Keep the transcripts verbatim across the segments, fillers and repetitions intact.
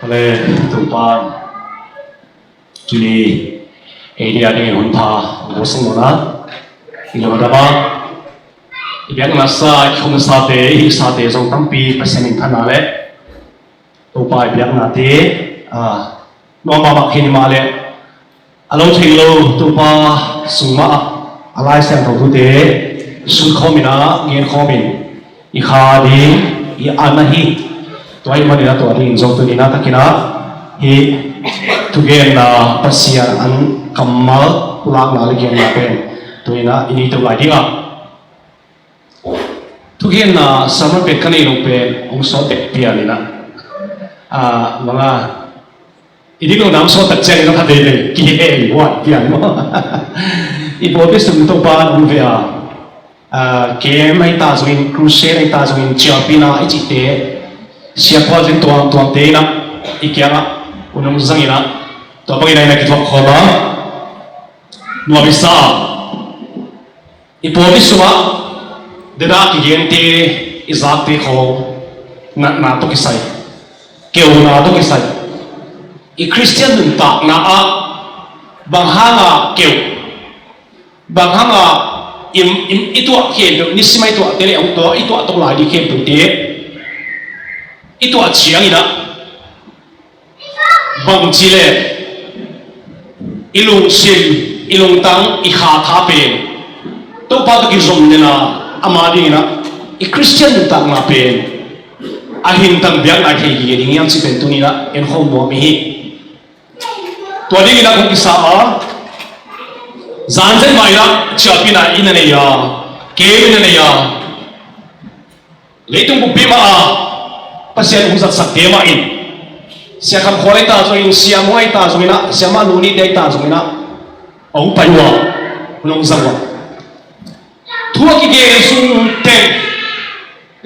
Le Topa, tuni ei dia dingin hun pha hong sung lo na, i lungdam a, i biakna sa, i khumsate, i hihsate zong tampi Pasian in phatna le Topa i biaknate, a, nuam mahmah khin hi mah le, a lo thei lo Topa sung mah a Lai Siangtho thute sut khawm in a, gen khawm in i kha ding i an ahi. Tua ahih manin a, tua dingin zong tuni in a, takin a, hih thugenna Pasian an kammal pulakna le genna pen tuni in a i nei to lai ding a, thugenna sermon pen ka nei lo pen hong sawt tek pian in a, a, manga i dik lo na hong sawt tak ciangin a, kha veve kihel huat pian maw? I pawlpi sung Topa in hong ve a, a, camp ahi ta zongin, crusade ahi ta zongin, cialpina i cihte, siapual zin tuamtuamte in a i kiangah hun hong zang in a, tua bangin a, i na kithuah khawm a, nuam i sa a, i pawlpi sungah dena kigente, i zakte khawng natna tawh kisai, keuna tawh kisai, i Khristian nuntakna ah bang hanga keu, bang hanga im, im, i tuah khempeuh, nisim a i tuahte le hong tuah, i tuah tawh lai ding khempeuhte i tuah ciangin a, bangci le i lungsim, i lungtang, i kha tha pen Topa tawh kizom nena, ama dingin a, i Khristian nuntakna pen a hintang biakna thei gige ding hiam cih pen tuni in a en khawm nuam i hi. Tua dingin a kong kisa a, zan zet mah in a cialpina i na nei a, camp i na nei a, leitung buppi mah a Pasian hong zatsakte mah in, Sia Kham Khual ahi ta zongin, Sia Mung ahi ta zongin a, Sia Mah Luni te ahi ta zongin a, a hong pai uh a, hong zang uh a, thu a kigen sung teng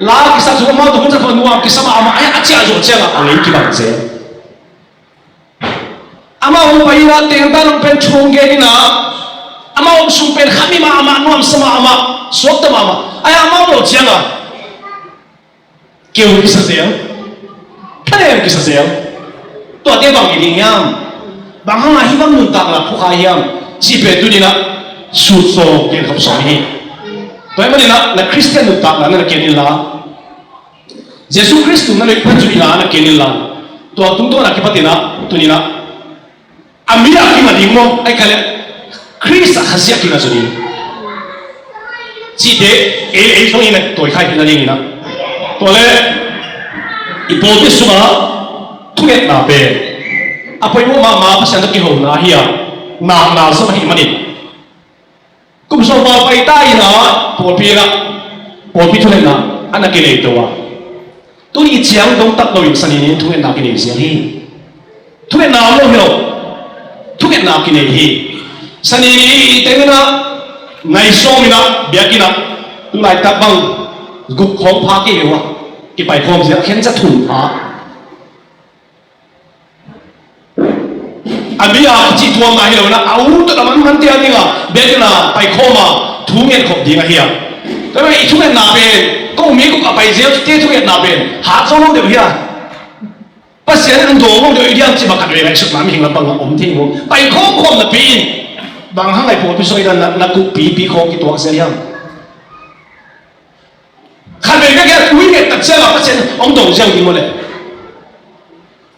la kisa, thu amau tawh hun zat nuam kisa mah, amah a ciah zawh ciangah a ngei kibang zel. Amah hong pai in a, teng tan hong pen thu hong gen in a, amah om sung pen kha mi mah, amah nuamsa mah, amah suakta mahmah. Ai, amah om lo ciangah keu kisa zel, thanem kisa zel. Tuate bang hi ding hiam? Bang hanga hih bang nuntakna phukha hiam? Cih pen tuni in a sut sawm, gen khop sawm hi. Tua ahih manin a, na Khristian nuntakna na na ken inla, Jesu Khrist tungah na na ken inla, na ken inla, tua tungtawn a kipat in a, tuni in a, a mi a kim a ding maw, ahih kei leh Khrist a Khazih a kim a zaw ding cihte ei, ei zong i na tawi khai hi na ding in a. Tua le i pawlpi sungah thungetna pen a poimawh mahmah, Pasian tawh kihona hi a, nakna zong ahih manin. Kum sawm val pai ta in a, pawlpi in a, pawlpi thungetna a na kinei to a, tuni ciang dong tak loin Sani ni in thungetna kinei ziau hi. Thungetna om lo hi lo. Thungetna kinei hi. Sani ni teng in a, nai sawm in a, biakinn ah, tu laitak bang guk khawng pha kei hi uh a, kipaikhawm ziau, khenca thum pha. A bia a cih tuamna hi lo in a, a ut a man man te a ding a, biakinn ah paikhawm a, thu ngen khop ding ahi a. Tua i thungetna pen, ko mi guk a pai ziau te thungetna pen hat zo lo deuh hi a. Pasian in hong dawng lo deuh i diam cih bang khat vei ngaihsutna mihing lampang ah om thei maw? Paikhawm khawm napi in bang hang a i pawlpi sung i dan na, na kukpi pi khawng kituak ziau hiam? Khat vei ka kiat ui nget tak ciang a Pasian hong dong ziau ding maw le?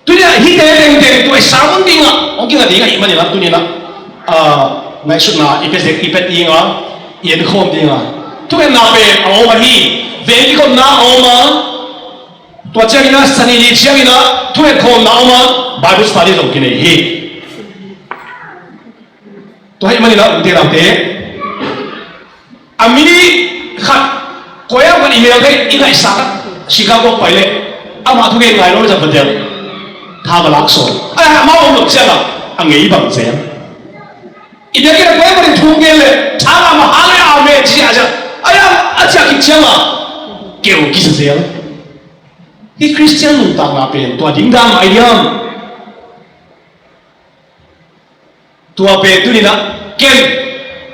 Tuni a hihte tengteng tua i sermon ding a hong kinga ding ahih manin a, tuni in a, ah, ngaihsutna i pia zek, i pia ding a, i en khawm ding a. Thungetna pen a om ahi, veng kikhopna a om a, tua ciangin a, Sani ni ciangin a thunget khawmna a om a, Bible study zong kinei hi. Tua ahih manin a, ute naute, a mi khat, koi ah khat i mel thei, i ngaihsak a, Chicago pai leh amah thugen ngai lo le zat va del. Tha va lak sawn. Ai, amah om lo ciang a, a ngei bang zel. I biakinn ah koi ah khat in thu gen leh, tha ngah mah, hallelujah, amen, ci a, ci a, ai, a ciah khit ciang a, keu kisa zel. Hih Khristian nuntakna pen tua ding dan mah hi diam? Tua pen tuni in a, ken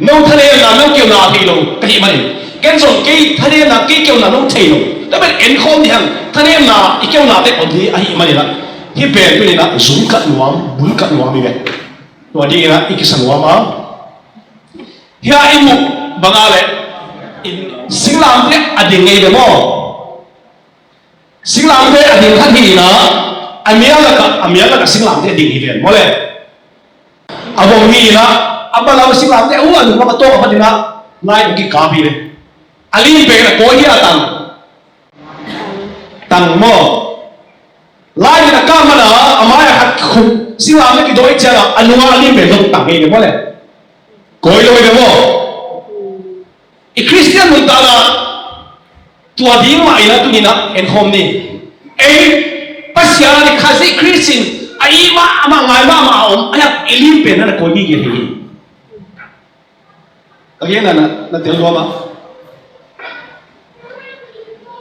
no thanemna, no keuna thei lo ka hih manin, ken zong kei thanemna, kei keuna no thei lo. Tua pen en khawm dih hang, thanemna i keunate om dih ahih manin a, Hih pen tuni-in ah zum kat nuam, bul kat nuam hi ve. Tua dingin ah i kisa nuam a. Hih a i muh bangah leh singlamteh a ding ngei ve maw? Singlamteh a ding khat hi-in ah, a mial lakah, a mial lakah singlamteh a ding hi ven maw le. A bawng hi-in ah, a bang lam singlamteh uh a nung lam a tawk a phatin ah, lai a kikap hi ve. A lim pen a kawi hi a tang. Tang maw. Lai in a kap man a, a mai a khat khum singlamteh kidawi ciangin ah, a nung a lim pen zong tang hi ve maw le. Kawi lo hi ve maw. I Khristian nuntakna tua ding mah in ah tuni-in ah en khawm ni. Ei Pasian i Khazih Khristian a i mah amah ngai mahmah a om a, i lim pen na na kawi gige hi. Ka gen na na tel lua mah.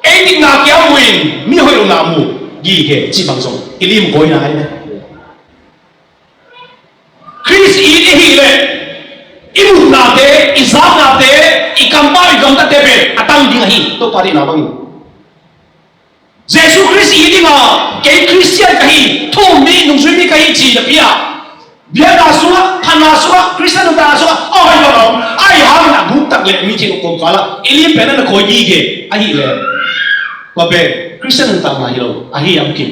Ei dikna kia mu in mi hoih lohna mu gige cih bang zong i lim kawina hi ve. Khrist it i hih leh i mutnate, i zaknate, i kampau, i gamtate pen a tang ding ahi, Topa deihna bangin. Jesu Khrist it ding a, kei Khristian ka hi, thu um mi, nungzui mi ka hi ci napi ah, biakna sungah, phatna sungah, Khristian nuntakna sungah a hoih bang a om, ahih hangin a guk tak leh mi thin uh kawmkal ah i lim pen na na kawi gige ahih leh, tua pen Khristian nuntakna hi lo ahi hiam kim?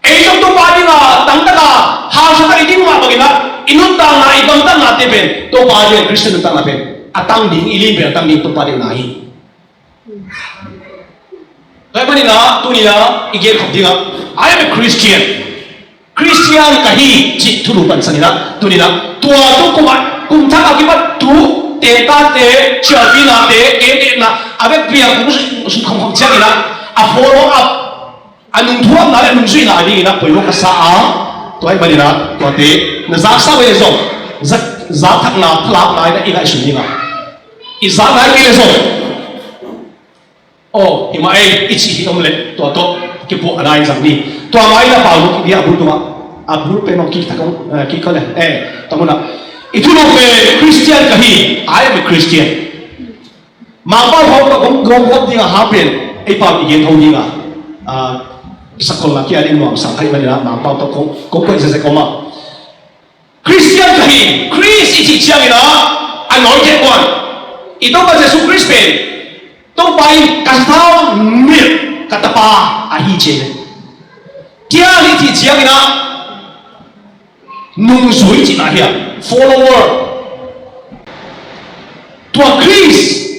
Ei zong Topa ding a tangtak a, hausa tak i ding mah bangin ah, i nuntakna, i gamtatnate pen Topa ding a, Khristian nuntakna pen a tang ding, i lim pen a tang ding Topa ding na hi. Tua ahih manin ah tuni-in ah i gen khop ding ah, "I am a Christian." Khristian ka hi cih thulu pansan in ah, tuni-in ah tua tu kum ah, kum thak a kipat tu, te tate, cialpi nate, ke te na, a vekpi a kum sut khong khong ciangin ah, a follow up, a nungthuamna le nungzuihna a dingin ah poimaw ka sa a, tua ahih manin ah tuate na zaksa uh hi leh zong, zak, zakthakna phalakna in ah i ngaihsun ding a, i zak nai kei leh zong, aw, hi mah ei i cih hi om leh tua tawh kipuah a nai zang ding. Tua mah in ah Paul buk i bia a bul tungah, a bul pen mah kik thak om, eh, kik kha le, eh, tua mun ah, i thulu pen Khristian ka hi, I am a Christian. Mangpau tawh kong, kong, kong ding a hang pen ei pau i gen tho ding a, ah, sakholna kia ding nuam sang ahih manin ah Mangpau tawh kong, kong koih zezek om a. Khristian ka hi, Khrist i cih ciangin ah anointed one, i Topa Jesu Khrist pen Topa in ka sathau nilh, ka tapa ahi ci hi. Tua i cih ciangin ah nungzui cihna hi a, follower. Tua Khrist,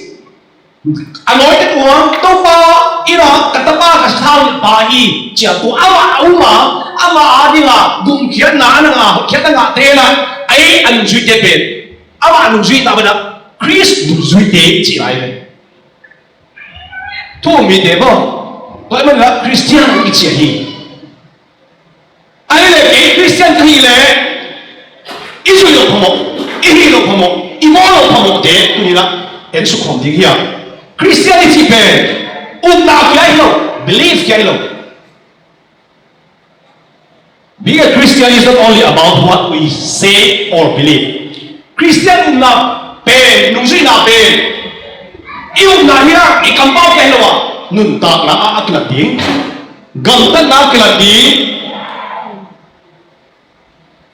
anointed one, Topa in ah ka tapa, ka sathau nilh pa hi ci a, tua amah a um a, amah a ding a gumkhiatna a na ngah, hotkhiatna ngahte in ah ei a nungzuite pen, amah a nungzui ta bang a, Khrist nungzuite cih lai ve. Thu um mite maw, tua ahih manin ah Khristian i ci ahi. Ahih leh kei Khristian ka hih leh i zuih loh phamawh, i hih loh phamawh, i bawl loh phamawhte tuni-in ah en suk khawm ding hi a. Khristian i cih pen upna kia hi lo, belief kia hi lo. Being a Christian is not only about what we say or believe. Khristian upna pen, nungzuihna pen, i upna hi a, i kampau kia hi lo a, nuntakna ah a kilat ding, gamtatna ah kilat ding.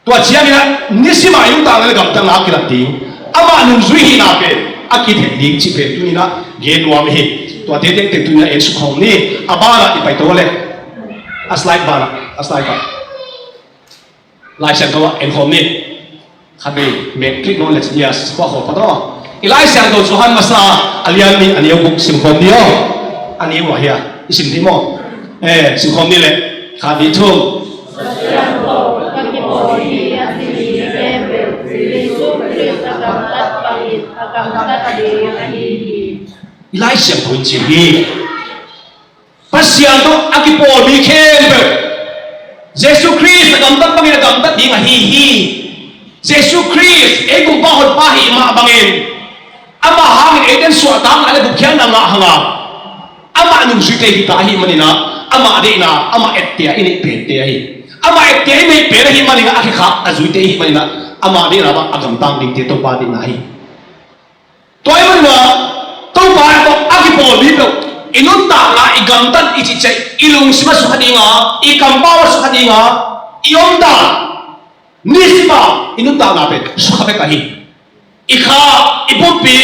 Tua ciangin ah nisim a i nuntakna le gamtatna a kilat ding, amah nungzui hihna pen a kitheih ding cih pen tuni-in ah gen nuam hi. Tuate tengteng tuni-in ah en suk khawm ni. A ban ah i pai to le. A slide ban ah, a slide ban. Lai Siangtho ah en khawm ni. Khat vei mek click nawn le, yes, khuak khawm pha to. I Lai Siangtho Johan Masa a lian nih, a neu guk sim khawm ni aw. A neu ah hi a, i sim dih maw? Eh, sim khawm ni le. Khat, nih, thum. I Lai Siangtho in ci hi. Pasian tawh a kipawl mi khempeuh Jesu Khrist a gamtat bangin a gamtat ding ahi hi. Jesu Khrist ei Kumpa Honpa ahih mah bangin, amah hangin eite in suahtakna le gupkhiatna ngah hang a, amah nungzuite hi ta ahih manin ah, amah deihna, amah etteh a i neih pente ahi. Amah etteh a i neih pen ahih manin ah, a khekhap a zuite ahih manin ah, amah deihna bang a gamtang dingte Topa deihna ahi. Tua ahih manin ah Topa tawh a kipawl mi peuh, I nuntakna, i gamtat, i cihcih, i lungsim a sukha dinga, i kampau a sukha dinga, i omdan, nisima i nuntakna pen sukha bek ahi. I kha, i pumpi,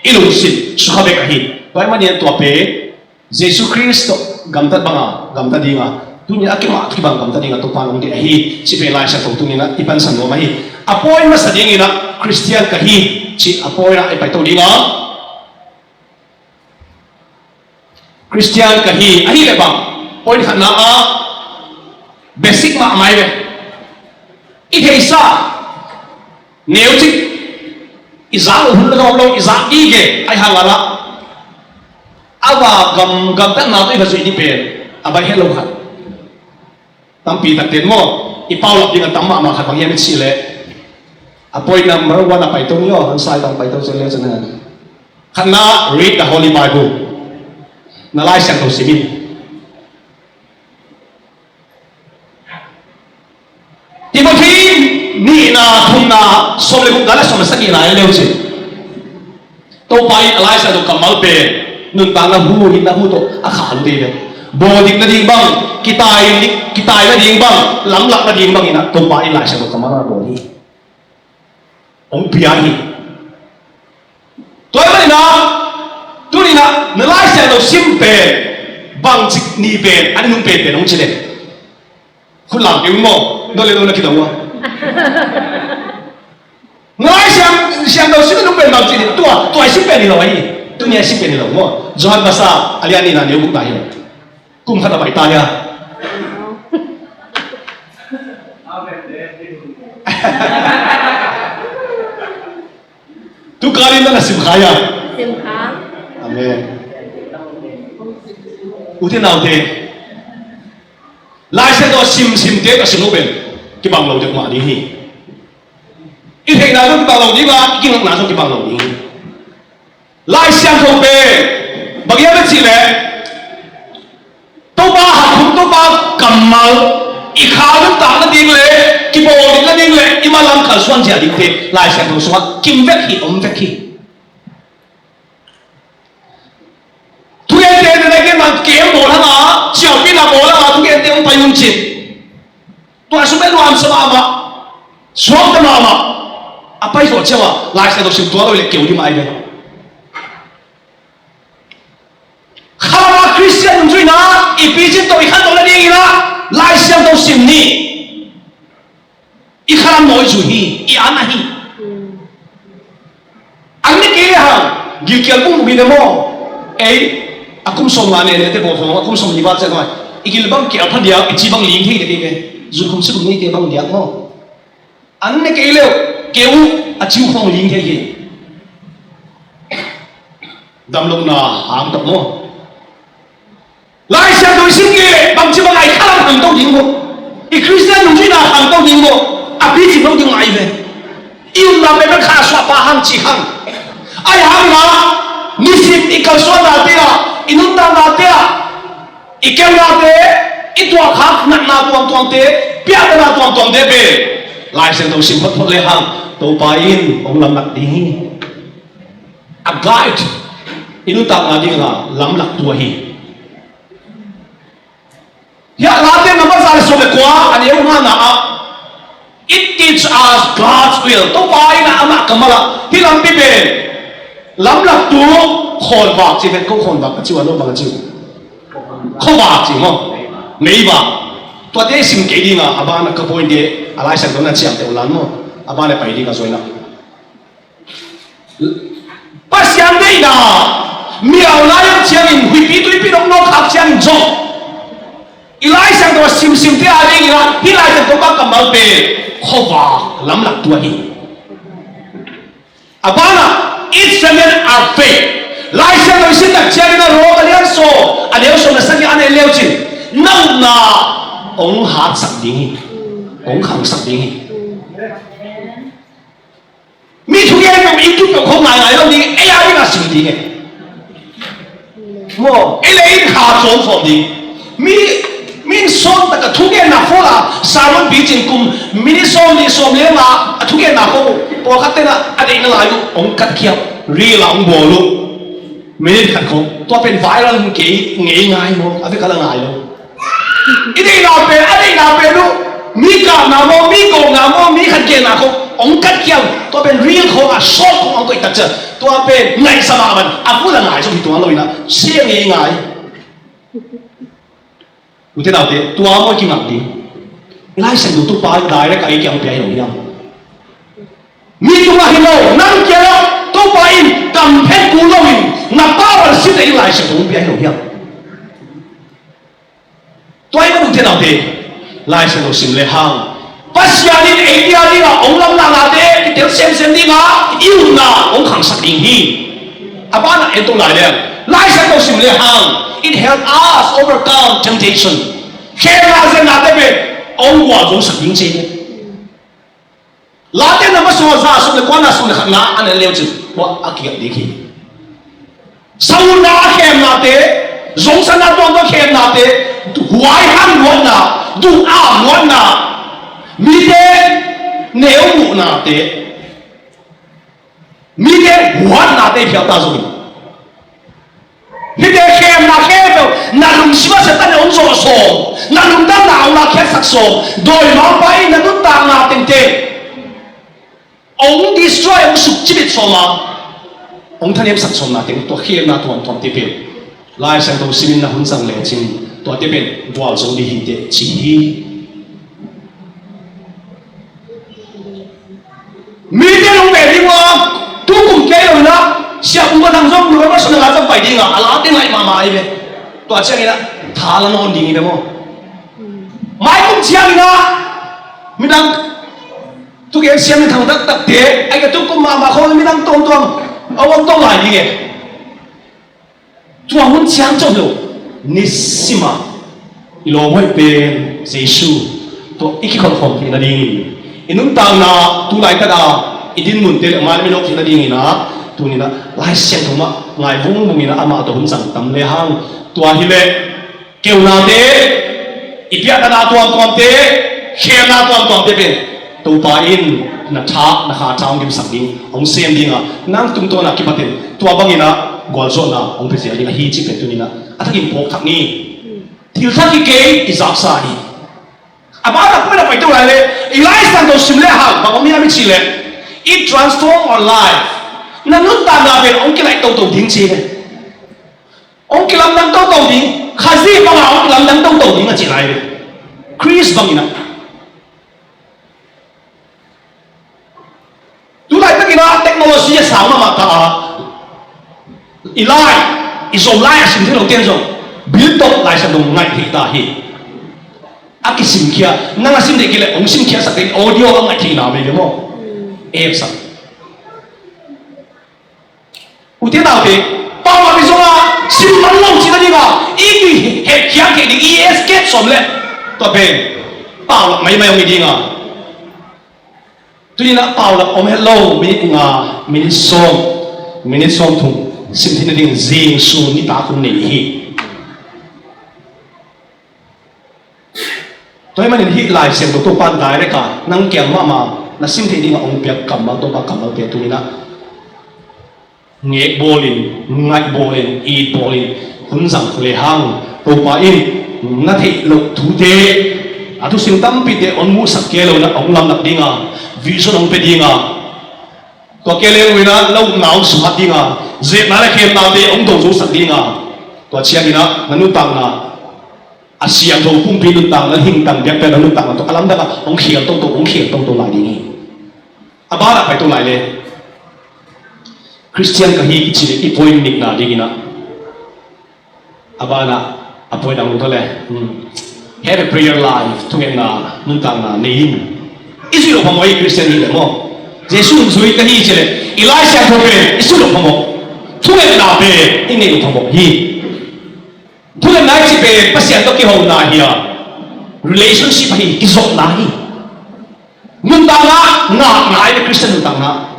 i lungsim sukha bek ahi. Tua ahih manin tua pen Jesu Khrist tawh gamtat banga gamtat dinga, tuni a kimah kibang gamtat dinga Topa nong deih ahi cih pen Lai Siangtho tuni-in ah i pansan nuam ahi. A point masa dingin ah Khristian ka hi cih a point ah i paito dinga, Khristian ka hi, ahih leh bang, point khatna ah basic mahmah hi ve. I theihsa neucik, i zak loh hun la dawm lo, i zak gige, ahih hang a lah a va gam, gamtatna tawh i va zuih ding pen a baih het lo khat. Tampi takte maw, i paulap ding a tam mahmah khat bang hiam i cih leh, a point number one a paito ni aw, an sai tang paito cen le cen hen. Khatna, read the Holy Bible. Na Lai Siangtho sim in. Timothy nihna, thumna, sawm le gukna le sawm le sagihna en le uh cin. Topa in a Lai Siangtho kammal pen nuntakna hu, hinna hu tawh a khah lua hi ve. Bawl dik nading bang, kitai, kitai nading bang, lamlak nading bang in ah Topa in Lai Siangtho kammal a bawl hi. Hong pia hi. Tua ahih manin ah, tuni-in ah na Lai Siangtho sim pen bangci ni pen, a nunung penpen hong ci le. Khut lam kei un maw, no le no na kidong ua. Na Lai Siang, Siangtho sim a nunung pen bangci ni, tua, tua i sim pen hi lo ahi. Tuni a i sim pen hi lo maw. Johan masa a lian nihna neu gukna hi lo. Kum khat a pai ta hia? Tukalin na na sim kha hia? Sim kha. Amen. Ute naute, Lai Siangtho a simsimte ka sim lo pen kibang lo dek mah ding hi. I theihna tawh kibang lo ding a, i kingakna tawh kibang lo ding hi. Lai Siangtho pen bang hiam a cih leh, Topa hakhum, Topa kammal, i kha nuntak nading le kibawl dik nading le i manlam kalsuan zia dingte Lai Siangtho sungah kim vek hi, om vek hi. Thugente na gen bang kem bawl hang a, ciampina bawl hang a, thugente hong pai un cin. Tua sung pen nuamsa mahmah, suakta mahmah. A pai zawh ciang a Lai Siangtho sim tuan lo leh keu ding mah hi ve. Khalam a Khristian nungzuihna i picin tawh i khantoh nadingin ah Lai Siangtho sim ni. I khalam nawi zui hi, i an ahi. An ne kei le hang, gilkial bung bung hi ne maw. Ei, a kum sawm nga ne ne te bawl khawng, a kum sawm li val ciang a, i gil bang kial pha diak, i ci bang ling thei te kei ve. Zun kum si kum nei te bang diak maw. An ne kei le, keu, a ci uh khawng ling thei hi. Damlohna hang tak maw. Lai Siangtho i sim kei leh bangci bang a i khalam hangto ding maw? I Khristian nungzuihna hangto ding maw? A picing lo ding mah hi ve. I upna pen kha suah pah hang cih hang. Ahih hangin ah nisim i kalsuannate ah, i nuntaknate ah, i keunate, i tuahkhak natna tuamtuamte, piaknatna tuamtuamte pen Lai Siangtho sim photphot le hang Topa in hong lamlak ding hi. A guide, i nuntakna ding a lamlaktu ahi. Hiah Late number za le sawm le kua, a neu ngana ah, it teach us God's will. Topa in ah amah kammal ah hih lampi pen lamlaktu khawnvak ci pen, ko khawnvak ka ci uh a, no bang a ci uh? Khuavak ci maw? Meivak. Tuate sim kei ding a, a ban a ka point te a Lai Siangtho na ciamteh uh lan maw? A ban a pai ding a zuaina. Pasian deihna miau lai-ah ciangin, huihpi tuipi dong nawk khak ciangin zong i Lai Siangtho a simsimte a dingin ah hih Lai Siangtho bang kammal pen khuavak lamlaktu ahi. A banah, it's a matter of faith. Lai Siangtho i sim tak ciangin ah Rom a lian sawm, a neu sawm le sagih a en le uh cin, na upna hong hatsak ding hi, hong khangsak ding hi. Mi thugen peuh in tun peuh khawng ngaingai lo ding, ei a dingah sim ding e. Maw, ei le in kha sawmsawm ding. Mi, mi in sawm taka thugenna fola, sermon picing kum, minute sawm nih sawm le nga a thugenna khawng uh, pawlkhat tenah a deihna lai uh hong katkhia, reel ah hong bawl uh. Minute khat khawng tua pen viral hun kei ngei ngai maw, a vek a la ngai lo. I deihna pen, a deihna pen uh, mi kapna maw, mi gawhna maw, mi khat genna khawng hong kat kiang, tua pen reel khawng a short khawng hong koih tak ciang, tua pen ngaihsam a man a full a ngai zong hi tuan lo in a, share ngei ngai. Ute naute, tua maw i kingak ding? Lai Siangtho Topa direct a i kiang pia hi lo hiam? Mi tungah hi lo, nang kiangah Topa in kam phet kul loin na power sim ding Lai Siangtho hong pia hi lo hiam? Tua i man ute naute, Lai Siangtho sim le hang Pasian in ei tia dingah hong lamdangnate kitel semsem dingah i upna hong khangsak ding hi. A banah en to lai leng, Lai Siangtho sim le hang, it help us overcome temptation. Khemna zennate pen hong gualzosak ding ci hi. Late na masua za sum le kuana sum le khatna an en leu cin, bua a kiat ding hi. Sauna a khemnate, zongsanna tuamtuam khemnate, huai han luatna, duh a luatna, mite neu muhnate, mite huatnate phialta zong hi. Hihte khemna khempeuh na lungsim a Satan in hong zawh sawm, na lungdamna hong lakkhiatsak sawm, dawimangpa in na nuntakna tengteng hong destroy, hong sukcipit sawm a, hong thanemsak sawmna teng tua khemna tuamtuamte pen Lai Siangtho simin na hun zang lecin tuate pen gualzo ding hi teh ci hi. Mite nong pen ding ua, tu kum kei lo in a, siah kum a thang zong lo ma sung a zong pai ding a, a la ding lai mahmah hi ve. Tua ciangin a, tha la nawn ding hi ve maw. Mai kum ciangin a, midang tu gen siam in thang taktakte, ai ka tu kum mahmah khaw midang tuamtuam a uang tong lai ding e. Tua hun ciang cawm lo, nisima i lawm hoih pen Jesu tua i kikhol khawm theih nadingin, i nuntakna tu laitak a i dinmunte le mailam i lawk theih nadingin a, tunin a Lai Siangtho mah ngai vungvung in a, amah tawh hun zang tam le hang. Tua hileh keunate, i piahtana tuamtuamte, khemna tuamtuamte pen Topa in na tha, na kha tha hong dimsak ding, hong sem ding a, nang tungtawn a kipatin tua bangin a gualzawhna hong pia zel ding ahi cih pen tunin a, a thakin phawk thak ni. Thil thak hi kei, i zaksa hi. A ban a pawina pai to lai le, i Lai Siangtho sim le hang bang om hiam i cih leh, it transform our life. Na nuntakna pen hong kilaih toto ding ci hi. Hong kilamdang toto ding, Khazih banga hong kilamdang toto ding a cih lai ve. Khrist bangin a. Tu laitakin a technology a sang mahmah ta a, i lai, i Zolai a sim thei lo ten zong, bil tawh Lai Siangtho ngaih thei ta hi. A kisimkhia, nang a sim thei kei leh hong simkhiasak ding audio a ngaih theihna veve maw? Apps a. Ute naute, Paul a mi zong a, sim man lo cih nading a, i kihepkhiak kei ding, i escape sawm le. Tua pen Paul a maimai hong hi ding a. Tuni-in a Paul a om het lo, minute nga, minute sawm, minute sawm thum sim theih nading zing sun nitak hun nei hi. Tua ahih manin hih Lai Siangtho Topa'n direct a nang kiang mahmah na sim theih dingin a hong piak kammal, Topa kammalte tuni-in a ngek bawlin, ngaih bawlin, it bawlin hun zang le hang, Topa in na theih loh thute, a thusim tampite hong muhsak kei lo-in a hong lamlak ding a, vision hong pia ding a, tua kei leng lo-in a na upna hong suhat ding a, zepna le khemnate hong dozosak ding a, tua ciangin a na nuntakna a siangtho pumpi nuntakna, hing tang biakpiakna nuntakna tawh a lamdang a hong khial toto, hong khial toto lai ding hi. A banah pai to lai le, Khristian ka hi i cih leh i point nikna dingin a, a banah a point a hong to le, hmm, have a prayer life, thungetna nuntakna nei in. I zuih loh phamawh hi Khristian hi leh maw. Jesu in zui ka hi i cih leh i Lai Siangtho pen i zuih loh phamawh. Thungetna pen i neih loh phamawh hi. Thungetna i cih pen Pasian tawh kihona hi a, relationship ahi, kizopna hi. Nuntakna ngakna ahi ve, Khristian nuntakna.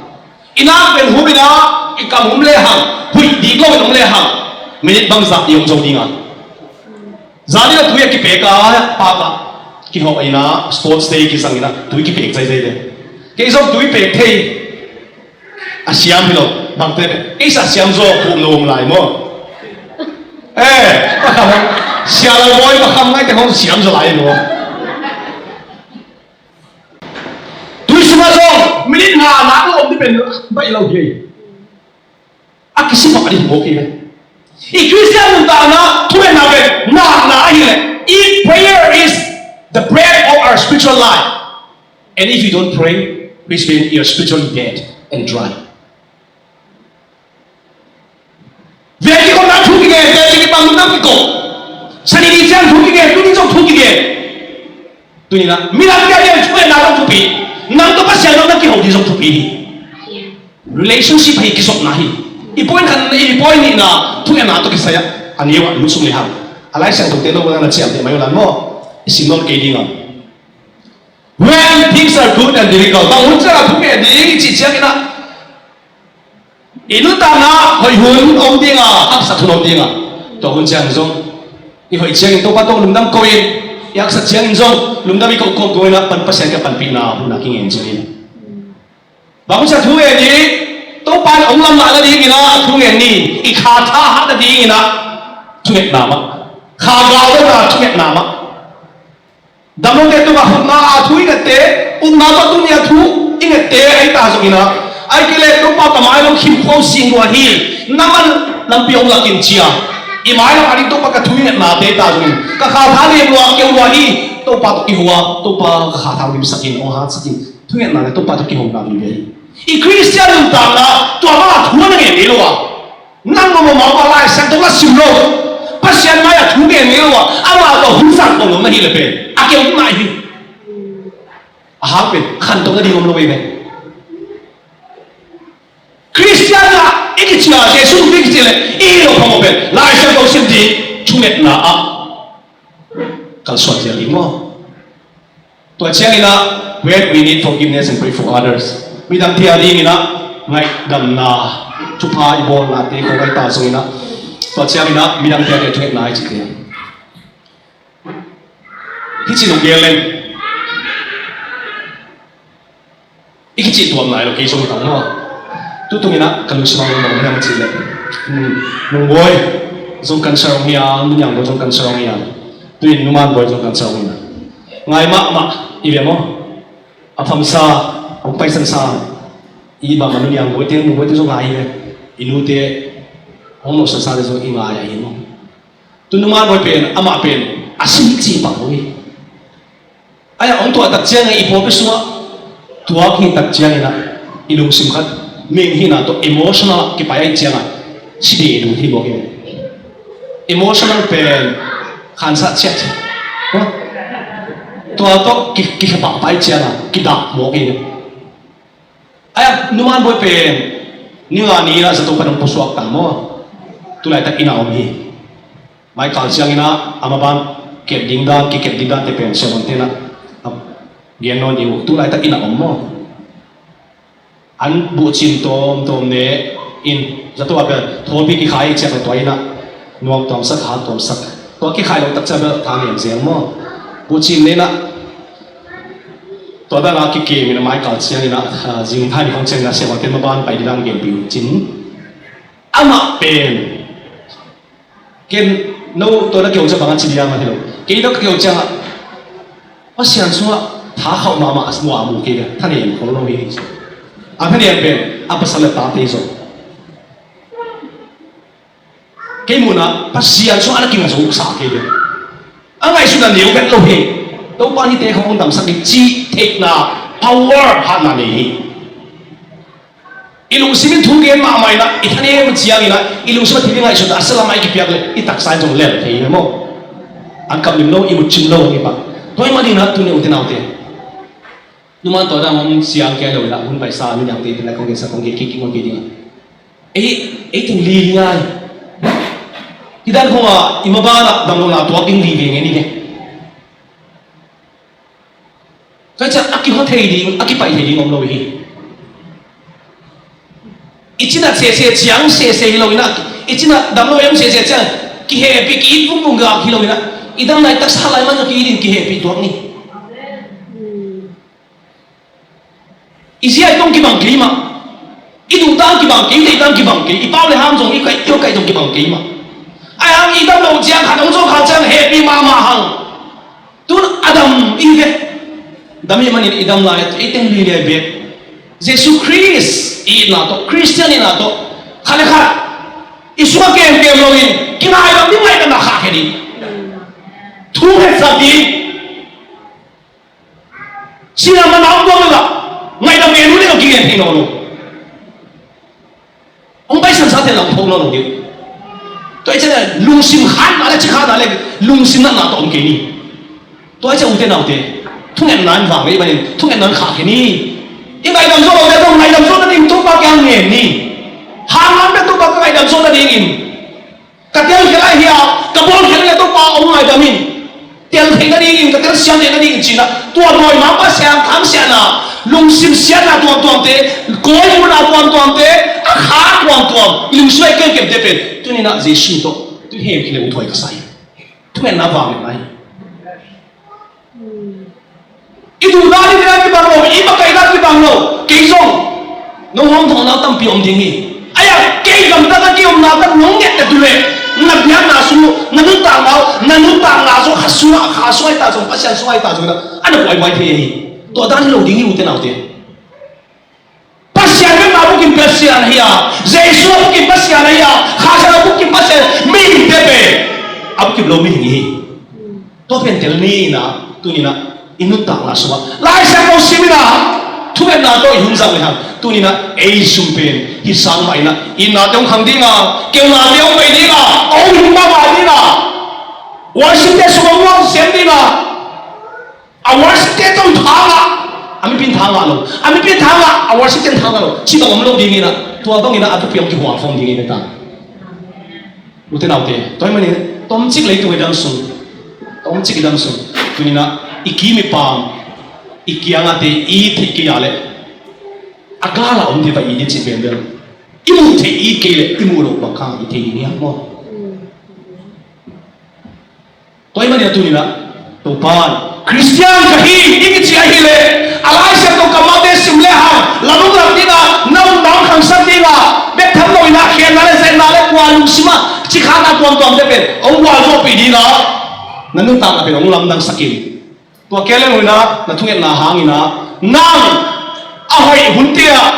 I nak pen hum in a, i kam hum le hang, huih dik lo in hum le hang, minute bangzah i om zo ding a. Zan in a tui a kipek a, park ah kihawh in a, sports day kizang in a, tui kipek zeizei ve. Kei zong tui pek thei. A siam hi lo, bangte pen. Kei sa siam zaw, pum lo om lai maw. Eh, pakham, sia lo bawi, pakham ngai te hong siam zaw lai maw. Tui sungah zong, minit nga nak lo om ni pen, baih lo hi. A kisipak a dih mawk hi ve. I Khristian nuntakna, thungetna pen, nakna ahi leh. If prayer is the bread of our spiritual life, and if you don't pray, which means you're spiritually dead and dry. Ve kikopna thu kigen, ve kipang lungdam kikop. Sani ni ciang thu kigen, tuni zong thu kigen. Tuni na, midang kia dia thungetna zong thupi. Nang tawh Pasian zong na kiho ding zong thupi hi. Relationship hi kizopna hi. I point khat, i point nihna, thungetna tawh kisai a. A neu ah lusuk lehang. A Lai Siangtho te lo na ciamteh mai uh lan maw. I sim nawn kei ding a. When things are good and difficult, bang hun ciang a thunget ding i cih ciangin ah, i nuntakna hoih hun om ding a, haksat hun om ding a. Tua hun ciang zong i hoih ciangin Topa tawh lungdam ko in, i haksat ciangin zong lungdam i ko, ko, ko in ah pan Pasian ka panpihna hun a kingen ciangin. Bang hun ciang thungen ni, Topa in hong lamlahna dingin ah thungen ni, i kha tha hatna dingin ah thungetna mah, kha galna thungetna mah. Damlote tungah hupna a thu i ngette, upna tawh tuni a thu i ngette ahi ta zongin ah, ahih kei leh Topa ka mai lam khim khuau sing lua hi, na man lampi hong lak in ci a. I mai lam a ding Topa ka thu i ngetnate ahi ta zongin, ka kha tha lem lua, keu lua hi, Topa tawh kiho a, Topa ka kha tha hong limsak in, hong hatsak in, thungetna le Topa tawh kihona vive hi. I Khristian nuntakna, tua bang a thu a na ngen ngei lo a. Nang mawh mawh mawh Lai Siangtho na sim lo. Pasian mai a thu ngen ngei lo a, amah tawh hun zang kong lo na hi le pen. A keu nai hi. A hang pen, khantoh na ding om lo ve pen. Khristian ah, i kici a, Jesu i kici le, i lo phamawh pen. Lai Siangtho sim ding, thungetna ah. Kalsuan zel ding maw. Tua ciangin ah, when we need forgiveness and pray for others. Midangte a dingin ah, ngaihdamna, thupha i bawlnate khawng ahi ta zongin ah. Tua ciangin ah, midangte a ding thungetna i cihte. Hih ci nong gel leng. I kicih tuam nai lo kei zong hi ta maw. Tutung in ah, ka lungsim ah nong mawh hiam cih leh. Hmm, nung bawi zong cancer hong hi a, nung yang bawi zong cancer hong hi a. Tuin numan bawi zong cancer hong hi a. Ngai mahmah i ve maw. A phamsa, hong paisansa, i bang a nu niang buaite, nu buaite zong ngai hi ve. I nute, hong mawhsansa te zong i ngai a i maw. Tu numan bawi pen, amah pen, a si ci pak lo hi. Ai, hong tuah tak ciangin i pawlpi sungah, tuak hi tak ciangin ah, i lungsim khat, meng hihna tawh emotional ah kipai ahih ciangin, si ding i lung hi mawk hi. Emotional pen, khansah ciat. Tua tawh ki, kikhe pahpah ahih ciangin, kidah mawk hi. Ai, numan bawi pen, ni nga ni-in ah zato pan hong pusuak ta maw. Tulaitak inn ah om hi. Mai kal ciangin ah, a maban, ket ding dan, kiket ding dante pen, siavuante in ah, a gen nawn ding uh, tulaitak inn ah om maw. An buhcin tawmtawm ne in, zato a bel, thawlpi kikhai ciak le tua in ah, nuam tuamsak, hat tuamsak. Tua kikhai lo tak ciang bel, tha nem zel maw. Buhcin ne in ah, tua dan a kikim in a mai kal ciangin ah, ah, zing thai ni khawng ciangin ah, siavuante maban pai ding dan genpih uh cin. Amah pen, ken, no, tua na keu ciang bang a ci diam a hi lo. Kei no ka keu ciang ah, Pasian sungah tha khauh mahmah a mua mu kei a, thanem khol lo hi. A thanem pen, a pasal le tate zong. Kei munah, Pasian sungah a na kinga zo sa kei a. A ngaihsutna neu vet lo hi. Topa in hihte khawng hong damsak hi cih theihna, power, hatna nei hi. I lungsim in thu gen mahmah in ah, i thanem ciangin ah, i lungsim a thil i ngaihsut a, a salam ah i kipiak le, i taksa in zong lel thei hi maw. An kam lim lo, i mut cim lo, i pak. Tua ahih manin ah, tuni ute naute. Numan tua dang hong siang kia lo in ah, hun paisa, nu niangte, pen lai kong gensa, kong gen kik, kik, kong gen ding ah. Ei, ei teng li ngai. Hih dan khong ah, i maban ah, damlohna tuak ding li ve ngen hi ve. Tua ciang a kihua thei ding, a kipaih thei ding om lo hi. I cinat sese ciang sese hi lo in ah, i cinat dam lo em sese ciang, kihehpih, ki-it vungvung gak hi lo in ah, i dam lai taksa lai man zong ki-it in kihehpih tuak ni. I zia i tong kibang kei mah. I duh dan kibang kei, i deih dan kibang kei, i pau le ham zong, i kaih, i kaih zong kibang kei mah. Ahi hang i dam loh ciang, khat hong zawh kha ciang hehpih mahmah hang. Tun a dam i ve. Dam i manin i dam lai, i teng lilia i bek. Jesu Khrist i itna tawh, Khristian itna tawh, khat le khat i sungah kemkem loin kingaidam ding, ngaidamna khahkhia ding. Thu hetsat ding. Sihna manna om tuam lo, ngaihdam ngen uh ding a kingen thei nawn lo. Hong paisan sate lam phawk nawn lo ding. Tua hi ciangin lungsim khanna le, ci khanna le, lungsim natna tawh om kei ni. Tua hi ciang ute naute, thungetna in vang ei manin thungetna in khahkhia ni. I ngaihdam zo lote zong ngaihdam zo nading Topa kiang ngen ni. Hang lam pek Topa ka ngaihdam zo nadingin ka telkhial ahi a, ka bawlkhial ahi a, Topa hong ngaidam in. Tel theih nadingin, ka telsiam theih nadingin ci-in ah, tua dawimangpa siangtham siatna, lungsim siatna tuamtuamte, kawimuna tuamtuamte, a kha tuamtuam i lungsim ah i kemkemte pen tuni-in ah Jesu tawh tu hemkhia le uh thuai ka sa hi. Thungetna vangliatna hi. I duhdan i nidang kibang lo, i makaihdan kibang lo. Kei zong nong hawmthawhna tampi om ding hi. Ahi a, kei gamtat a kei omna tak nong nget ka tu leh, na biakna sung uh, na nuntakna uh, na nuntakna zong kha sungah, kha sungah hi ta zong, Pasian sungah hi ta zong, a na buaibuai thei hi. Tua dan hi lo ding hi, ute naute. Pasian bek a bukim Pasian ahi a, Jesu a bukim Pasian ahi a, Kha Siangtho a bukim Pasian, mihingte pen a bukim lo mihing hi. Tua pen tel ni-in ah, tuni-in ah i nuntakna sungah Lai Siangtho sim-in ah, thungetna tawh i hun zang le hang, tuni-in ah ei sung pen hih sang mah in ah, i nate hong khang ding a, keunate hong bei ding a, hong hing mahmah ding a, worship-te sungah hong sem ding a, a worship-te tawh thangah, a mipi in thangah lo, a mipi in thangah, a worship-te in thangah lo, cih bang om lo dingin ah, tua bangin ah a thupi hong kihual khawm dingin ah ta. Ute naute, tua ahih manin tomcik leitung i dam sung, tomcik i dam sung, tuni-in ah i kim i pam, i kiangahte i theih kei a leh a gala omte va it ni, cih pen bel i muh theih i it kei leh i muh loh bang kha i thei ding hi hang maw? Tua ahih manin ah tuni-in ah Topa in, Khristian ka hi i kici ahih leh, a Lai Siangtho kammalte sim le hang, lam hong lak ding a, na nuntakna hong khangsak ding a, bek tham loin ah khenna le zetna le kua lungsim ah ci khanna tuamtuamte pen hong gualzawhpih ding a, na nuntakna pen hong lamdangsak in. Tua kei leh ngun ah, na thungetna hangin ah, nang a hoih hunte ah,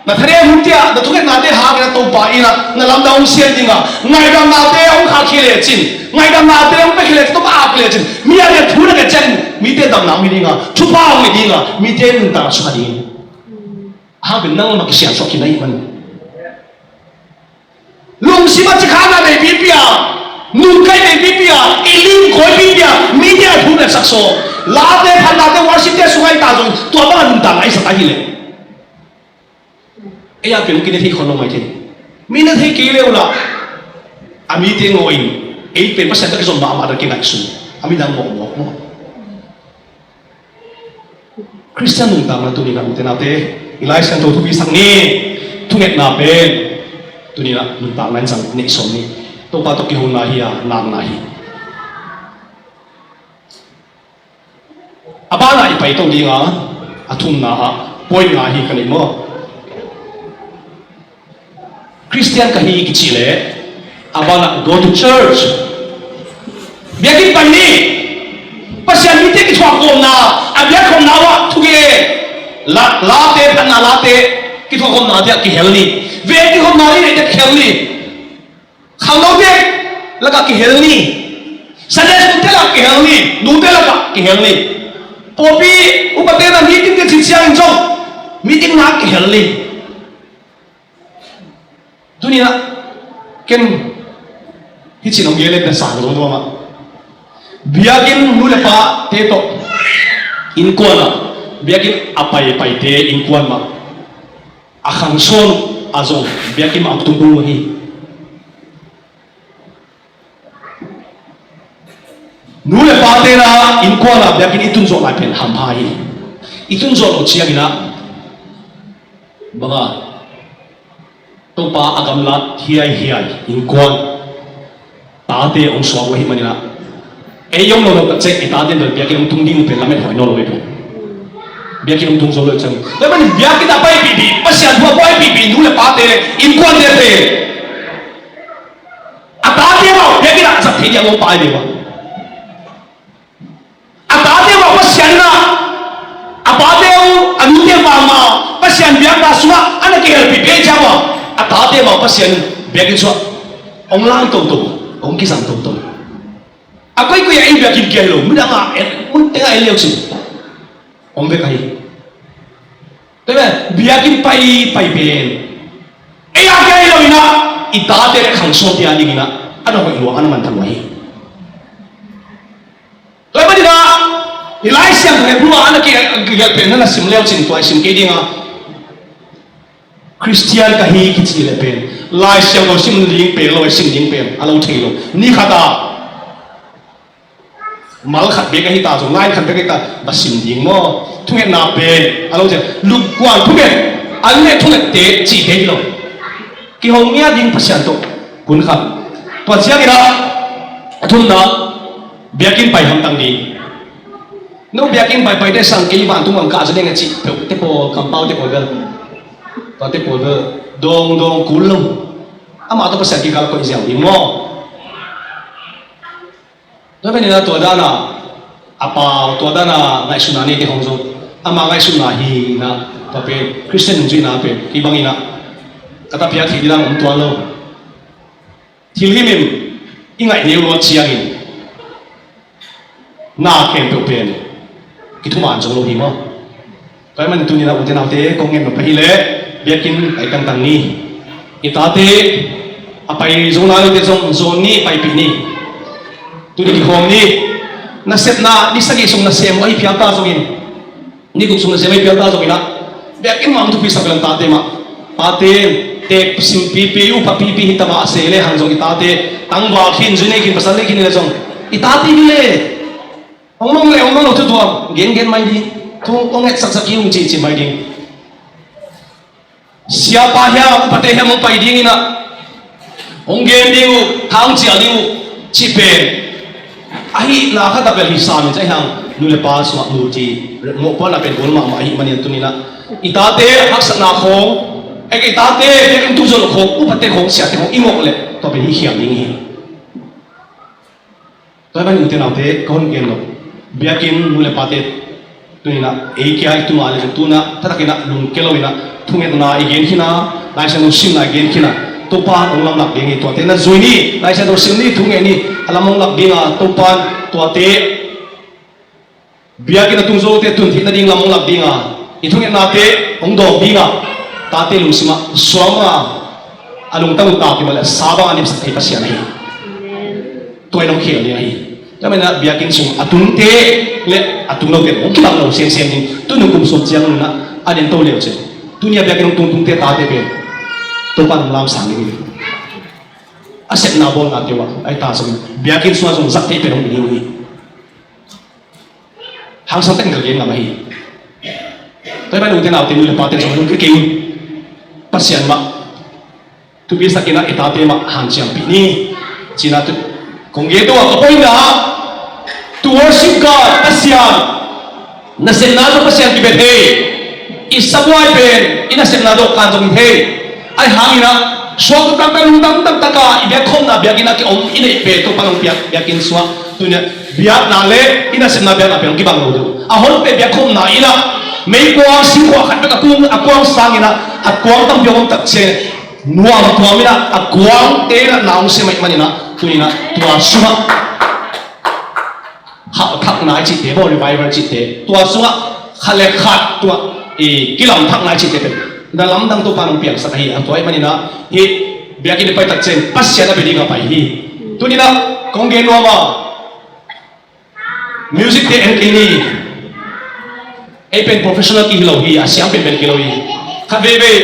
na thanem hunte ah, na thungetnate hangin ah Topa in ah na lamdang hong siam ding a, ngaihdamnate hong khahkhia lecin, ngaihdamnate hong piakhia lecin, Topa a piakhia lecin, mi a ngen thu na ngen ciangin mite damna hong hi ding a, thupha hong hi ding a, mite nuntakna suak ding. A hang pen nang mah kisiansuah khin na hih man. Lungsim a ci khanna nei pipi a, nunkai nei pipi a, i lim khawi pipi a, mite a thu na sak sawm. Late, phatnate, worship-te sungah i ta zong, tua bang a nuntakna i sak ahih leh, ei a pen hong kine thei khol lo mai thei. Mi na thei kei le uh lah, a mite ngawh in, ei pen Pasian tawh kizom mahmah dan kingaihsun, a midang mawkmawk maw? Khristian nuntakna tuni-in ah, ute naute, i Lai Siangtho thupisak ni. Thungetna pen tuni-in ah nuntakna in zang neih sawm ni. Topa tawh kihona hi a, nakna hi. A banah i paito ding a, a thumna ah point nga hi ka neih maw? Khristian ka hi i kicih leh, a banah go to church. Biakinn pai ni. Pasian mite kithuahkhawmna, a biakkhawmna uh ah thugen. La, late, phatna late, kithuahkhawmnate ah kihel ni. Veng kithuahkhawmna ni, neite kihel ni. Khangnote lakah kihel ni. Sunday school-te lakah kihel ni. Nute lakah kihel ni. Pawlpi upate na meeting-te cih ciangin zong meeting-na ah kihel ni. Tuni-in ah ken hih ci-in hong gen leng ka sang zong zong mah. Biakinn nu le pate tawh innkuan ah, biakinn a paipaite innkuan mah, a khang sawn a zong biakinn mah hong tung ding uh hi. Nu le pate na innkuan ah biakinn i tun zawh lai pen hampha hi. I tun zawh loh ciangin ah bang a, Topa a gamlat hiaihiai innkuan tate hong suak uh ahih manin ah, ei om lo lo tak ciang i tate bel biakinn hong tung ding uh pen lamet hoih nawn lo hi pen. Biakinn hong tung zo lo ciang, tua ahih manin biakinn a paipihpih, Pasian thu a paipihpih nu le pate le innkuante pen a tate mah biakinn ah zat thei ding a lawmpa hi ve ua. A tate mah Pasian in ah a pate uh, a nute mah mah Pasian biakna sungah a na kihelpih pen ciang mah a tate mah Pasian in biakinn sungah hong lang toto, hong kizang toto. A koikoi ah ei biakinn kia hi lo, midang ah en, mun tengah en leu cin om ve ka hi. Tua pen biakinn paipai pen ei a kia hi lo in ah i tate le khang suante a ding in ah a na hoih lua, a na manpha lua hi. Tua ahih manin ah i Lai Siangtho Hebru ah a na kigelh pen na na sim leu cin, tua i sim kei ding a, Khristian ka hi kici le pen Lai Siangtho sim ding pen lo, sim ding pen a lo thei lo. Ni khat ah mal khat bek ahi ta zong, line khat bek ahi ta, va sim ding maw? Thungetna pen a lo ciang, Luke kuan thunget, an le thungette cihte hi lo. Kihong ngiat ding Pasian tawh kun khat. Tua ciangin ah a thumna, biakinn pai hamtang ding. No biakinn paipaite sang kei vantung ang kah zaw ding a cih peuhte pawl, kampaute pawl bel, tuate pawl bel dawng dawng kul lo. Amah tawh Pasian kikal koih ziau ding maw? Tua pen in ah tua dan a a pau, tua dan a ngaihsutna neite hong zo. Ama ngaihsutna hi in ah tua pen Khristian nungzuihna pen kei bang in ah ka tapia thei ding om tuan lo. Thil himhim i ngaih neu luat ciangin na khempeuh pen kithuman zo lo hi maw? Tua ahih manin tuni-in ah ute naute, kong ngen nop ahih leh biakinn pai tangtang ni. I tate a pai zo nai lote zong zawn ni, paipih ni. Tuni kikhawm ni. Nasepna ni sagih sung nasem uh ahi phial ta zongin, ni guk sung nasem ahi phial ta zongin ah, biakinn mah hong thupisak leng tate mah, pate in teek simpipi, upha pipi hi ta mah se lehang zong i tate tangval khin, zu nei khin, pasal nei khin hi leh zong i tate hi leh hong mang leh hong mang lo thu tuam gengen mai ding, thu hong hetsaksak hi ung cihcih mai ding. Siapa hiam, upate hiam hong pai ding in ah, hong gen ding uh, tha hong cial ding uh cih pen ahihna khat a bel hi sam in, cih hang nu le pa sungah multi mawhpuakna pen bawl mahmah ahih manin tuni-in ah i tate haksatna khawng, eh, i tate biakinn tung zo loh khawng, upate khawng, siate khawng i ngawh leh tua pen hi khial ding hi. Tua ahih manin ute naute, ka hon gen nop, biakinn nu le pate, tuni-in ah ei kia i tungah le tuni-in ah thatak in ah lungkia lo in ah thungetna i gen khin a, Lai Siangtho simna i gen khin a, Topa in hong lamlak ding hi. Tuate na zui ni, Lai Siangtho sim ni, thunget ni, a lam hong lak ding a, Topa in tuate biakinn a tung zote tun theih nading lam hong lak ding a, i thungetnate hong dawng ding a, tate lungsim ah suang bang a a lungtang uh tak hi mah leh sa bang a nipsak thei Pasian ahi. Tua in hong khial ding ahi. Tua ahih manin ah biakinn sung a tungte le a tung lote hong kibang lo semsem ding. Tuni kum sawm ciang in ah a nento leu cin, tuni a biakinn hong tung tungte tate pen Topa in hong lamsang ding hi. A sepna bawlnate uh ah, ahi ta zong biakinn sungah zong zat thei pen hong hi ding uh hi. Hangsan takin ka gen ngam ahi. Tua ahih manin ute naute, nu le pate zong lungkia kei un. Pasian mah thupisak in ah i tate mah hanciampih ni. Ci-in ah tu kong gen tua ka point ah, to worship God, Pasian nasepna zong Pasian kibia thei. I sabuai pen i nasepna dawhkan zong hi thei. Ahi hangin ah suakta taktak, lungdam taktak a i biakkhopna biakinn ah kiom i neih pen Topa in hong piak biakinn sungah tuni-in ah biakna le i nasepna biakna pen hong kibang lo ding. A hon pen biakkhopna in ah meikuang singkhuah khat bek a kuang, a kuang sangin ah a kuang tampi hong om tak ciangin nuam tuam in ah a kuangte in ah na hong sem ahih manin ah tuni-in ah tua sungah hauhthakna i cihte, bawl revival cihte, tua sungah khat le khat tua i kilamthakna i cihte pen na lamdang Topa in hong piangsak ahi. A tua ahih manin ah hih biakinn i pai tak ciang Pasian a bia ding a pai hi. Tuni-in ah kong gen nuam a, music te en kei ni. Ei pen professional ki hi lo hi, a siam penpen ki lo hi. Khat veivei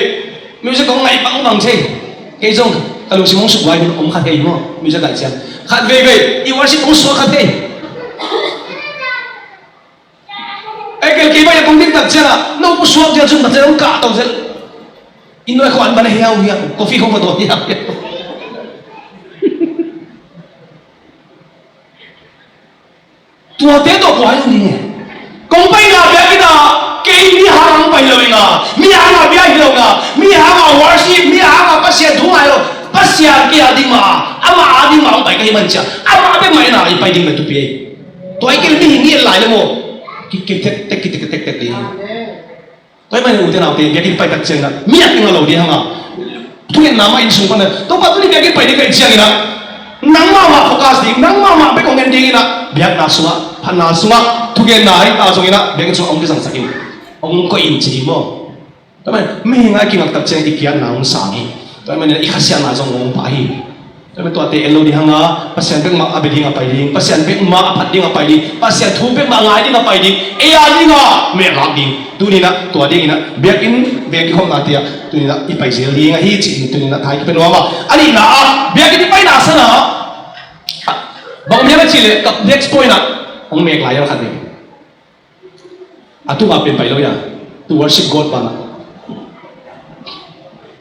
music kong ngaih bangbang thei. Kei zong ka lungsim hong sukhuai hun om kha thei maw, music ngaih ciang. Khat veivei i worship hong suak kha thei. Ei kel kei bai a kong ding tak ciang a, no ku suak dial cun tak ciang hong kah to zel. Inn nuai khawh an ban a hiau hiau, coffee khong ka to hiau hiau. Tuate tawh kua hi ding e. Kong paina biakinn ah kei Mi hanga bia hi lo na, mi hanga worship, mi hanga Pasian thu ngai lo, Pasian kia ding ma, ama a ding ma hong pai ka hi man cia, ama bek ma ina i pai ding ma tupi ei. Tua i kil mi hi ngi lai le mo. Ki, ki tek, tek, ki tek, tek, tek ding. Tua i man ute naute, biakinn pai tak ciang na, mi a kinga lo ding hanga. Thungetna mah inn sung pan a, Topa tuni biakinn pai ding ka hih ciangin ah, nangmah mah focus ding, nangmah mah bek hong en dingin ah, biakna sungah, phatna sungah, thungetna hi ta zongin ah, biakinn sungah hong kizangsak in, hong koih in ci ding maw. Tua man, mihing a i kingak tak ciang i kiatna hong sang hi. Tua man i khasiatna zong hong pha hi. Tua man tuate en lo ding hanga, Pasian bek mah a bia ding a pai ding, Pasian bek mah a phat ding a pai ding, Pasian thu bek mah a ngai ding a pai ding, ei a ding a mehlak ding. Tuni-in ah, tua dingin ah, biakinn, biakinn khawmna tiah, tuni-in ah, i pai zel ding ahi ci-in, tuni-in ah, thai kipia nuam a. A nihna ah, biakinn i paina san ah, bang om hiam a cih leh, ka next point ah, hong mek lai a khat ding. A tungah pen pai lo ia, to worship God bang ah.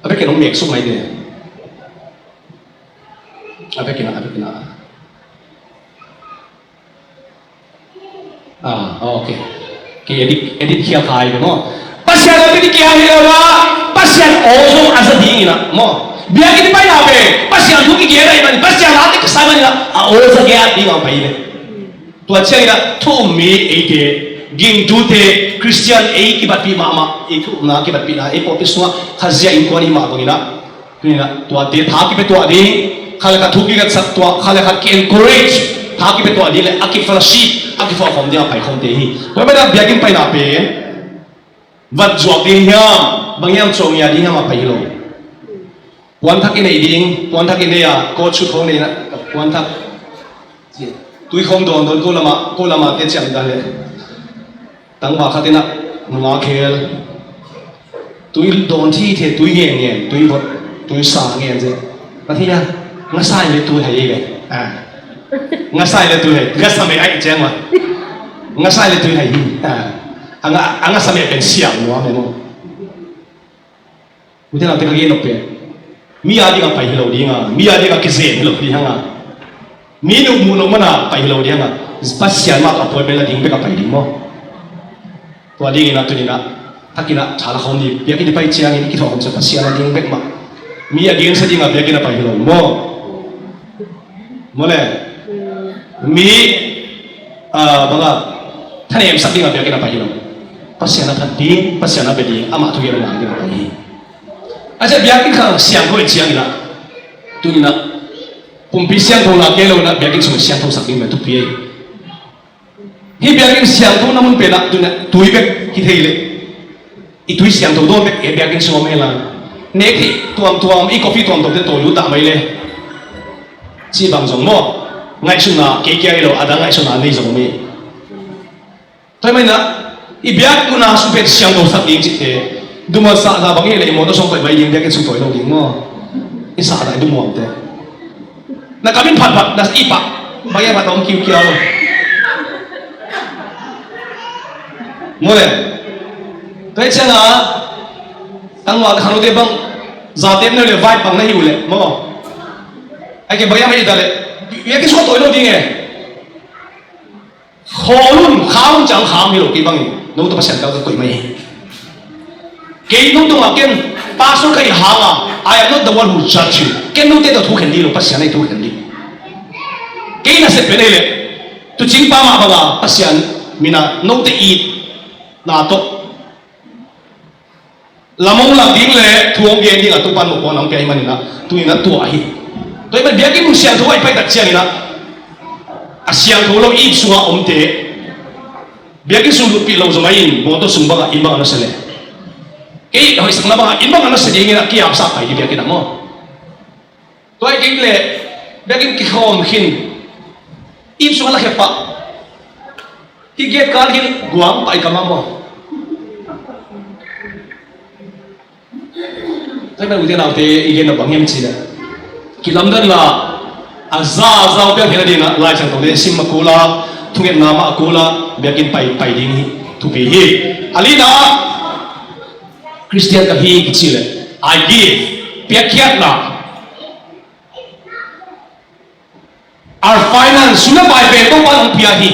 A biakinn hong mek suk mai ding. A biakinn ah, a biakinn ah. Ah, ok. Ki edit, edit khia khai ve maw. Pasian a piti kia hi lo na. Pasian aw zong a za ding ina maw. Biakinn i paina ve. Pasian thu kikia na i man. Pasian a te ka sai man ina. A aw za kia ding a pai ve. Tua ciang ina thu um mi eite. Gingtute. Christian ei kibatpih mahmah. Ei thu umna kibatpihna. Ei pawlpi sungah. Khazia innkuan i mah bang ina. Tuni-in ah, tuate tha kipia tuah ding, khat le khat thu kingatsak tuah, khat le khat ki-encourage, tha kipia tuah ding le a ki-fellowship, a kiphuah khawm ding a pai khawmte hi. Tua manin ah biakinn paina pen, vat zuak ding hiam, bang hiam, cawngia ding hiam a pai hi lo. Puanthak i neih ding, puanthak i nei a, coat suit khawng nei na, puanthak. Tui khawng dawn dawn, ko lamah, ko lamah te ciang dah le. Tangva khat in ah, nungak khel. Tui dawn thithe, tui ngen ngen, tui vot, tui sa ngen ze. Pathian ah, ngasa in le tui hai ve. Ah. Ngasa in le tui hai. Ngasa mei ai ciang ma. Ngasa in le tui hai hi. Ah. A nga, a ngasa mei pen siang nuam e mo. Ute naute ka gen nop pen. Mi a ding a pai hi lo ding a, mi a ding a kizem hi lo ding hang a. Mi nung mu lo mana pai hi lo ding hang a. Pasian mah appointment la ding bek a pai ding maw. Tua dingin a tuni-in a, thakin a, tha la khawm ni, biakinn i pai ciangin i kithuah khawm cia Pasian a ding bek mah. Mi a ding sa ding a biakinn a pai hi lo maw. Maw le. Mi, ah, bang a, thanemsak ding a biakinn a pai hi lo. Pasian a phat ding, Pasian a bia ding, amah thugen a ngai ding a pai hi. A cia biakinn khang siangtho i ciangin a, tuni-in a, pumpi siangtho la kei lo-in a, biakinn sung siangthosak ding bek thupi ei. Hih biakinn siangtho na mun pen ah, tuni-in a, tui bek hi thei leh. I tui siangtho dawn bek, eh, biakinn sung om hi la. Nek hi tuamtuam, i coffee tuamtuam te tawh lut dah mai le. Ci bang zong maw. Ngaihsutna, kei kia hi lo, a dang ngaihsutna nei zong om hi. Tua ahih manin ah, i biakinn a sung pen siangtho sak ding cihte. Dum a sahna bang hi leh i mawtaw sung koih mai ding, biakinn sung koih lo ding maw. I sahna i dum muamte. Na kam in phat phat, na i pah. Bang i a phat om kiukiau. Maw le. Tua hi ciang a, tangval khanglote bang, zatep neu le vai bang na hi uh leh, maw. Ai ke bang i a mai i ta leh. Biakinn sung koih lo ding e. Khawl un, kham un ciang kham hi lo, kei bangin note Pasian kal ka koih mai hi. Kei no tungah ken pastor ka hih hangin, I am not the one who judge you. Ken note tawh thukhen ding lo, Pasian in thukhen ding. Kei nasep pen ei leh, tuucing pa mah bangin Pasian min a note itna tawh lam hong lak ding le thu hong gen ding a Topa'n mawhpuakna hong pia ahih manin ah, tuni-in ah tua hi. Tua ahih manin biakinn mun siangtho ah i pai tak ciangin ah, a siangtho lo inn sungah omte, biakinn sung lutpih lo zomah in, mawtaw sung bangah inn bangah na sia le. Kei hoihsakna bangah inn bangah na sia dingin ah, ki-apsa pai ding biakinn ah maw. Tua ahih kei leh, biakinn kikhawm khin. Inn sungah lakhia pah. Hih gate kal khin guang pah i kam ah maw. Tua ahih manin ute naute i gen nop bang hiam cih leh, kilamdan la, a za a za hong piang theihna dingin ah Lai Siangtho le sim a kul a, thungetna mah a kul a, biakinn pai, pai ding hi, thupi hi. A lina ah, Khristian ka hi kici leh, I give, piakkhiatna. Our finance, sum le pai pen Topa'n hong pia hi.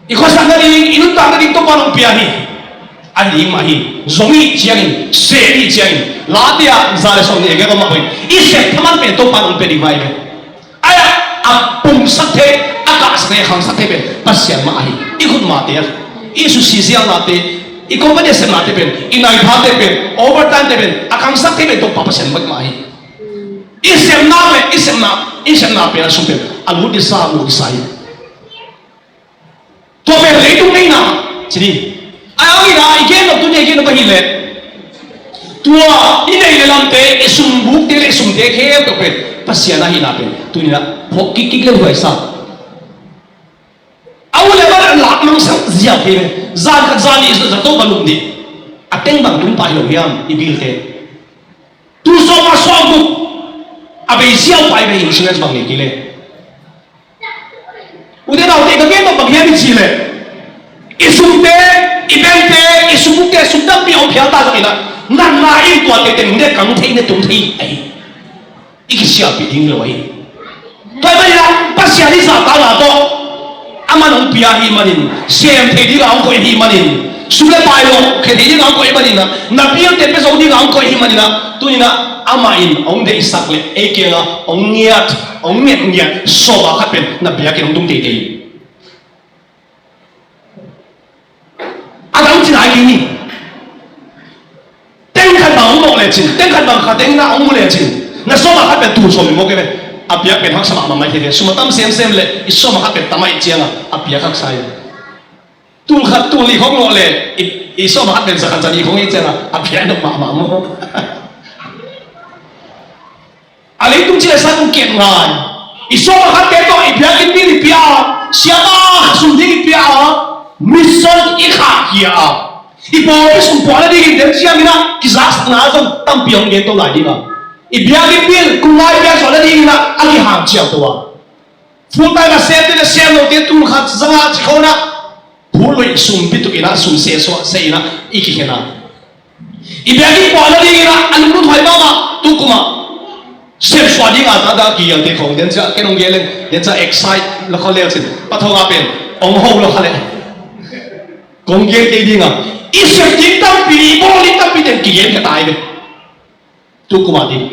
I khuasak nading, i nuntak nading Topa'n hong pia hi. Ahi ding mah hi. Zong i hih ciangin, sem i hih ciangin, Late ah za le sawm nih a gen mah bangin i sep thaman pen Topa'n hong pia ding mah hi ve. Ai-a, a pumsak thei, a kahsak thei, a khangsak thei pen Pasian mah ahi. I khutmate, i susi zialnate, i company a sepnate pen, i naiphate pen, overtime te pen a khangsak thei pen Topa Pasian mah ahi. I sepna pen, i sepna, i sepna pen a sum pen a lut ding sa, a lut ding sa hi. Tua pen leitung neihna ci ding. A, a hihna i gen nop, tuni a i gen nop ahih leh, tua i neih le lamte, i sumbukte le i sumte khempeuh pen Pasian ahihna pen tuni-in ah phawk kikkik le huai sa. A u le a pa lak mangsak ziau kei ve. Zan khat zan nih zato bang lum ding. A teng bang tung pah hi lo hiam i bilte? Tul sawm a sawm guk a bei ziau pah hi ve, insurance bang nei kei leh. Ute naute, ka gen nop bang hiam i cih leh, i sumte, i bengte, i sumbukte, sum tampi hong phial ta zongin ah, natna in tuate teng ne kang thei, ne tung thei ahi. I kisialpih ding lo ahi. Tua ahih manin ah Pasian i zahtakna tawh, aman hong pia ahih manin, sem thei dingin hong koih ahih manin, sum le pai lo khia thei dingin hong koih ahih manin ah, na bialte pia zo dingin hong koih ahih manin ah, tuni-in ah amah in hong deihsak leh ei kiangah hong ngiat, hong ngetngiat sawm a khat pen na biakinn hong tung teitei. A dang cih nai kei ni. Teng khat bang hong mawk lecin, teng khat bang kha teng na hong mu lecin, na sawm a khat pen tul sawm i mawk hi ve. A biakinn pen haksa mahmah mai thei ve. Sum a tam semsem leh i sawm a khat pen tam ahih ciangin a biakinn haksa hi. Tul khat tul nih khong lawh leh i, i sawm a khat pen za khat za nih khong ahih ciangin a biakinn nop mahmah maw. A leitung cih leh sa tung kiat ngai. I sawm a khatte tawh i biakinn bill i pia a, siapa sum ding i pia a, mission i khahkhia a, i pawlpi sung puah nadingin den ciangin ah kizaksakna zong tampi hong gen to lai ding a, i biakinn bill kum ngai piak zawh nadingin ah a kihang ciamteh a, full time a semte le sem lote tul khat za nga cih khawng ah phul luih sum pi tuk in ah, sum sehsuah seh in ah i kikhen a, i biakinn puah nadingin ah a lunglut huai mahmah. Tukum ah sep suah ding a, tua dah kigelte khong den ciang ken hong gel leng, den ciang excite lo kha leu cin, pathawng a pen hong ho lo kha leh kong gel kei ding a, i sep ding tampi, i bawl ding tampi ten kigen kha tai ve. Tukum a ding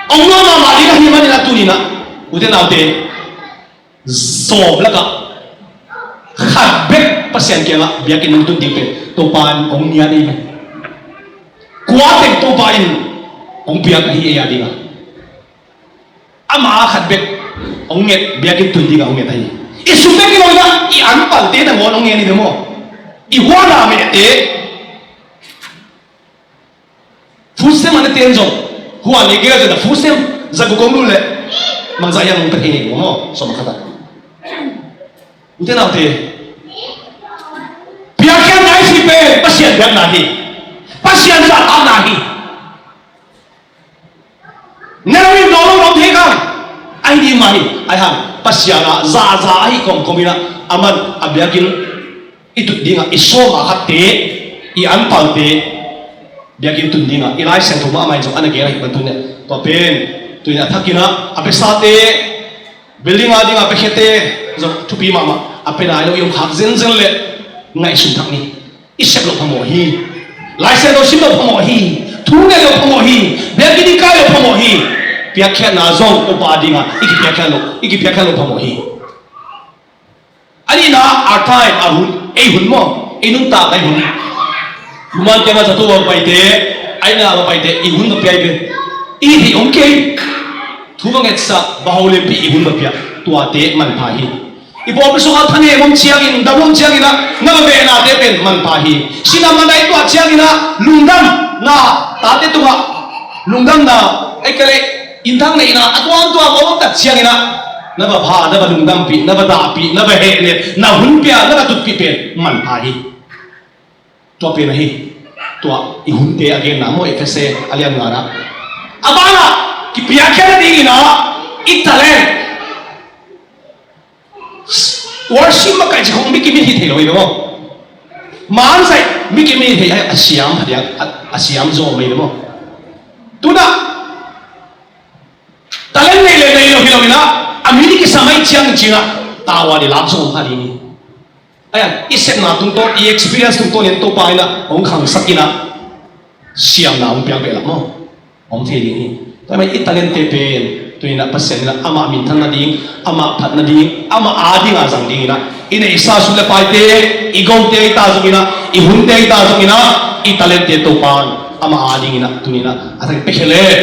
hong nuam mahmah ding ahih manin ah tuni-in ah, ute naute, sawm lakah khat bek Pasian kiangah biakinn hong tun ding pen Topa in hong ngiat ahi ve. Kua teng Topa in hong piak ahi ei a dingah, amah khat bek hong nget, biakinn tun dingah hong nget ahi. I sum bek hi lo in ah, i anpalte nangawn hong ngen hi ve maw. I huan a mehte, food stamp a na ten zong, huan i gel zong a food stamp za guk kong lut leh, mangzah hiam hong pia thei ni maw, sawm a khat ah. Ute naute, biakinn nai si pen Pasian biakna hi. Pasian zahtakna hi. Neu in dawng lo dawng thei kang ahi ding mah hi. Ahi hang Pasian ah zaza ahi kawmkawm in ah, aman a biakinn i tut dingah i sawm a khatte, i anpalte biakinn tun dingah i Lai Siangtho mahmah in zong a na gen ahi bantuk in ah, tua pen tuni-in a thakin ah a pesate, building a dingah a pekhiate zong thupi mahmah, a pe nai lo i om khak zenzen leh ngaihsun thak ni. I sep loh phamawh hi. Lai Siangtho sim loh phamawh hi. Thu ngen loh phamawh hi. Biakinn i kai loh phamawh hi. Piakkhiatna zong Topa dingah i kipiakkhiat loh, i kipiakkhiat loh phamawh hi. A nihna, our time, a hun, ei hun maw, ei nuntakna hun. Human kiangah zato va paite, a nihna va paite, i hun va pia hi ve. I theih om kei. Thu va ngetsak, va ho lianpi, i hun va pia. Tuate manpha hi. I pawlpi sungah thanem om ciangin, dam om ciangin ah, na va vehnate pen manpha hi. Sinam a na i tuah ciangin ah, lungdamna, tate tungah lungdamna, ei ka leh, innthang neihna a tuamtuam om tak ciangin ah, na va pha, na va lungdampih, na va dahpih, na va hehnem, na hun pia, na va tutpih pen manpha hi. Tua pen ahi. Tua i hunte a genna maw, Efesa a lian ngana. A banah kipiakkhiat nadingin ah i talent. Worship makaih cih khong mi kim in hih thei lo hi ve maw. Manzaih mi kim in hih thei a, a siam phadiak a, a siam zaw mai ve maw. Tuna talent nei le nei lo hi lo in ah, a mi ni kisam ahih ciang ciangah tavuan i lak zong kha ding hi. Ayan, i sepna tungtawn, i experience tungtawn in Topa in ah hong khangsak in ah siamna hong piak behlap maw? Om thei ding hi. Tua ahih manin i talente pen tuni-in ah Pasian in ah amah minthan nading, amah phat nading, amah ading a zang dingin ah i neihsa sum le paite, i gote hi ta zongin ah, i hunte hi ta zongin ah, i talente Topa in amah adingin ah tuni-in ah a thak pia khia leh,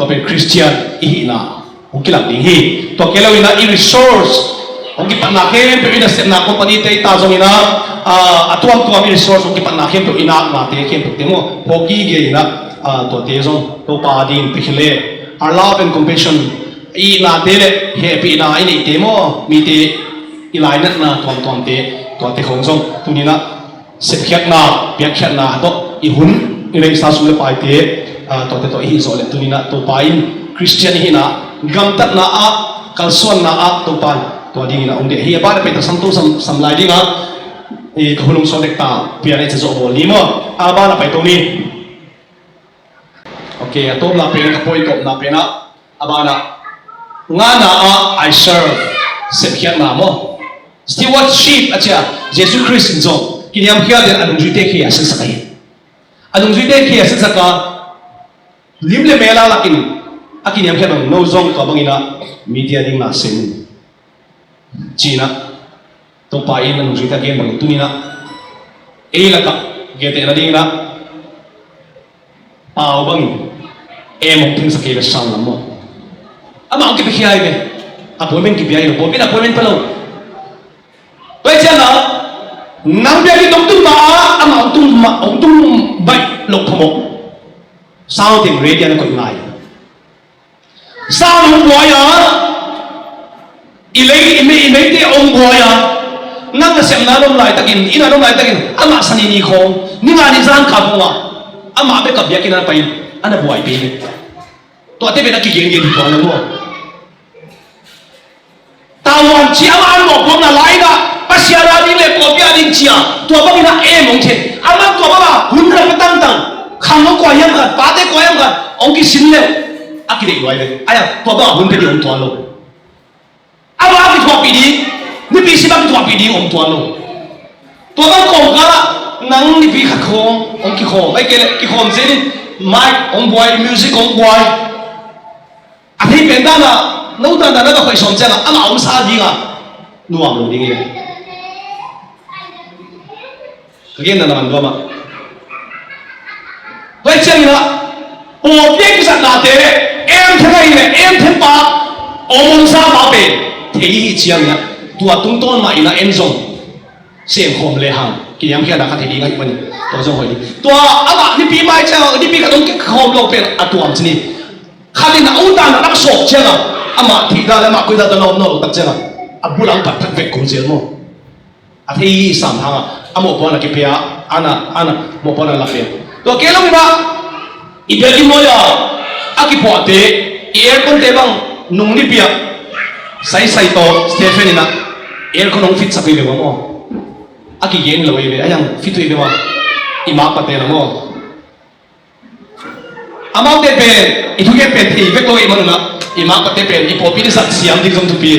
tua pen Khristian i hihna hong kilang ding hi. Tua kei lo-in ah i resource, hong kipatna khempeuh, i nasepna company te hi ta zongin ah, ah, a tuamtuam i resource, hong kipatna khempeuh, i naknate khempeuh te maw, phawk gige in ah, ah, tuate zong Topa ading pia khia leh, our love and compassion, i ihnate le hehpihna i neihte maw, mite i lainatna tuamtuamte, tuate khawng zong tuni-in ah sepkhiatna, piakkhiatna tawh i hun, i neihsa sum le paite, ah, tuate tawh i hih zawh leh tuni-in ah Topa in Khristian i hihna, gamtatna ah, kalsuanna ah Topa in tua dingin ah hong deih hi. A banah pen taksam tawh sam, sam lai ding a, i ka hun hong suak dek ta, pian a i ca zawh bawl ni maw. A banah pai to ni. Ok, a tawpna pen, ka point tawpna pen ah, a banah, ngana ah, I serve, sepkhiatna maw. Stewardship a ci a, Jesu Khrist in zong kiniamkhiat in a nungzuite khia a sinsak ahi. A nungzuite khia a sinsak a, lim le mel a lakin a kiniamkhiat bang, no zong tua bangin ah mite ading na sem in, ci-in ah Topa in a nungzuite a gen bangin tuni-in ah ei lakah gentehna dingin ah pau bangin em hong thengsak kei ve, sang lam maw. Amah hong kipiakhia hi ve. Appointment kipia hi lo, pawlpi in appointment pia lo. Tua hi ciangin ah nang biakinn hong tung mah a, amah hong tung mah, hong tung baih lo phamawh. Sang teng ready a na koih ngai. Sang hong buai a, i lei, i mei, i meite hong buai a, nang nasepna na om laitakin, inn a na om laitakin, amah Sani ni khawng, ni nga ni zan kha khawng ah, amah bek a biakinn a na pai in, a na buai pen. Tuate pen a kigengen hi tuan lo maw. Tavuan ci a, amah an mawhpuakna lai-in ah Pasian a ding le pawlpi a ding ci a, tua bangin ah em hong thei. Amah tua bang a hun rak a tangtang, khang hong kua hiam khat, pate kua hiam khat hong kisin leh a kideih luai ve. Ahi a, tua bang a hun pia ding om tuan lo. Amah a kithuahpih ding, nipi sim a kithuahpih ding om tuan lo. Tua bang kawmkal ah nang nipi khat khawng hong kikhawm, ahih kei leh kikhawm zel in, mic hong buai, music hong buai. A thei pen dan ah, no dan dan a ka khoih sawm ciangin amah omsa ding a nuam lo ding hi. Ka genna na man duam ah. Tua hi ciangin ah, pawlpi a kizatnate, em theng ahih leh em theng pa, om omsa pa pen thei hi ciangin ah, tua tungtawn mah in ah en zong sem khawm le hang kiniamkhiatna kha thei ding ahih manin tua zong hoih ding. Tua amah nipi mai ciang, nipi khat hong kikhawm lo pen a tuam ci ni. Khat in a utan a rak sawk ciangin amah thihdan le amah koihdan tawh na om nawn lo tak ciangin a bul a hong pat thak vek kul zel maw. A thei sam hang a, a mawhpuakna kipia, a na, a na mawhpuakna la pia. Tua kei lo-in ah i biakinn nuai a a kipuahte, i aircon-te bang nung nipi ah Saisai tawh Stephen in ah aircon hong fitsak hi ve maw. A kigen lo hi ve, a hiang fit uh hi ve maw. I makpate na maw. Amaute pen i thugen pen thei vek lo ahih manun ah, i makpate pen i pawlpi in i zat siam ding zong thupi.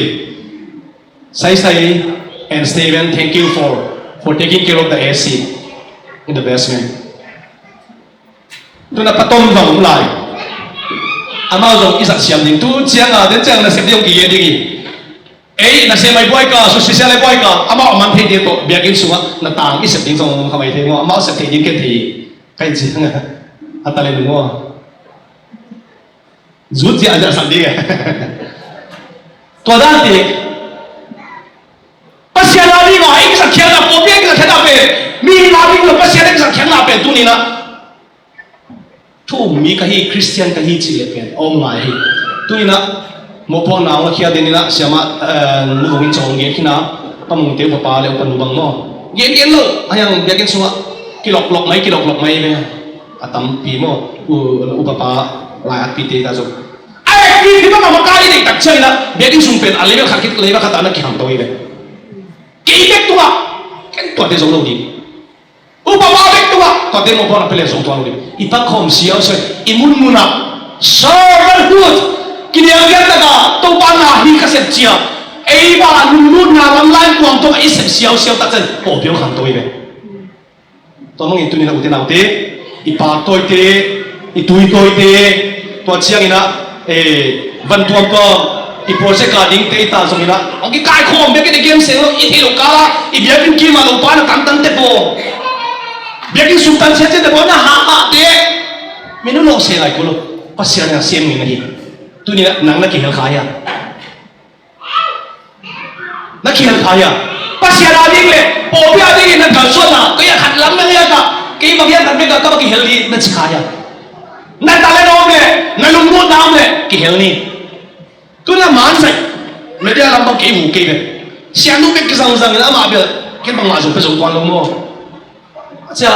Saisai and Steven, thank you for, for taking care of the A C in the basement. Tu-in ah patom zong om lai. Amau zong i zat siam ding. Tu ciang a, den ciang nasep ding hong kigen ding hi. Ei, nasem ai buai ka, sosisial ai buai ka, amau a man thei ding tawh, biakinn sungah na tang i sep ding zong om kha mai thei maw, amau sep thei ding ken thei. Ka in ci hang a, a talent maw. Zut zia a zia sak ding e. Tua dan te. Pasian a ding a i kisakkhiatna, pawlpi a i kisakkhiatna pen, mi a ding lo Pasian a i kisakkhiatna pen tuni-in ah thu um mi ka hi, Khristian ka hi cih leh pen a om ngai hi. Tu-in ah mawhpuakna hong lakhia den in ah siamah, eh, Nu Vung in zong gen khin a, Pa Mungte upapa le upa nu bang maw. Gen gen lo, a hiang biakinn sungah kilawklawk mai, kilawklawk mai ve. A tampi maw, u, upapa lai-atpite ta zong. A ekpite bang a makaih i neih tak ciangin ah biakinn sung pen a level khat khit level khat ah na kihang to hi ve. Kei bek tungah, ken tuate zong lo ding. Upapa bek tungah, tuate mawhpuakna pia leh zong tuan lo ding. I pakhawm siau soi, i munmun ah, servanthood, kiniamkhiat tak a, Topa na hi ka sep ci a, Keimah lunglutna lam lai tuamtuam a i sep siausiau tak ciang pawlpi hong khangto hi ve. Tua mangin tuni-in a ute naute, i paktawite, i tuitawite, tua ciangin ah, eh, vantuam pawh i project a dingte i ta zongin ah hong kikaikhawm bek in i gemseng lo, i theih loh kal ah i biakinn kim ah lopa na tangtang tep aw. Biakinn sum tang ciat ciat tep aw, na hahmahte. Min uh lawhse lai kul lo. Pasian in a sem ngei na hi. Tuni-in ah nang na kihel kha hiam? Na kihel kha hiam? Pasian a ding le pawlpi a dingin na kalsuanna, kei a khat lam na ngiat ah, kei bang hiam khat bek ah ka va kihel ding na ci kha hiam? Na talent om le, na lunglutna om le kihel ni. Tuna man sai media lam bang kei mu kei ve. Sianu bek kizangzang in amah bel ken bangmah zong pia zong tuan lo maw? Cia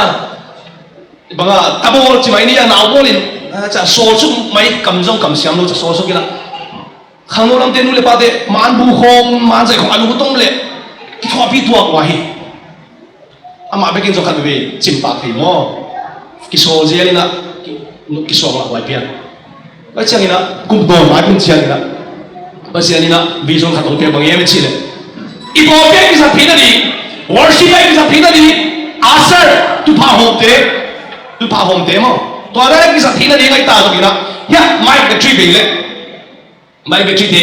banga tabawl ci mai ni a nau bawl in, cia sawlsuk mai, kam zong kam siam lo, cia sawlsuk in ah khangno lamte nu le pate man bu khawng, man zaih khawng a lu tung le kithuahpih tuak uh ahi. Amah bekin zong khat veve cimpak thei maw? Kisawl zel in ah, ki-, kisuang lah huai pian. Tua ciangin ah kum dawn lai kum ciangin ah Pasian in ah vision khat hong piak, bang hiam i cih leh, i pawlpi a kizat theihna ding, worship a kizat theihna ding, usher, tuphah hawmte, tuphah hawmte maw? Tua dan a kizat theihna ding a i ta zongin ah, hiah mic battery bei leh, mic battery te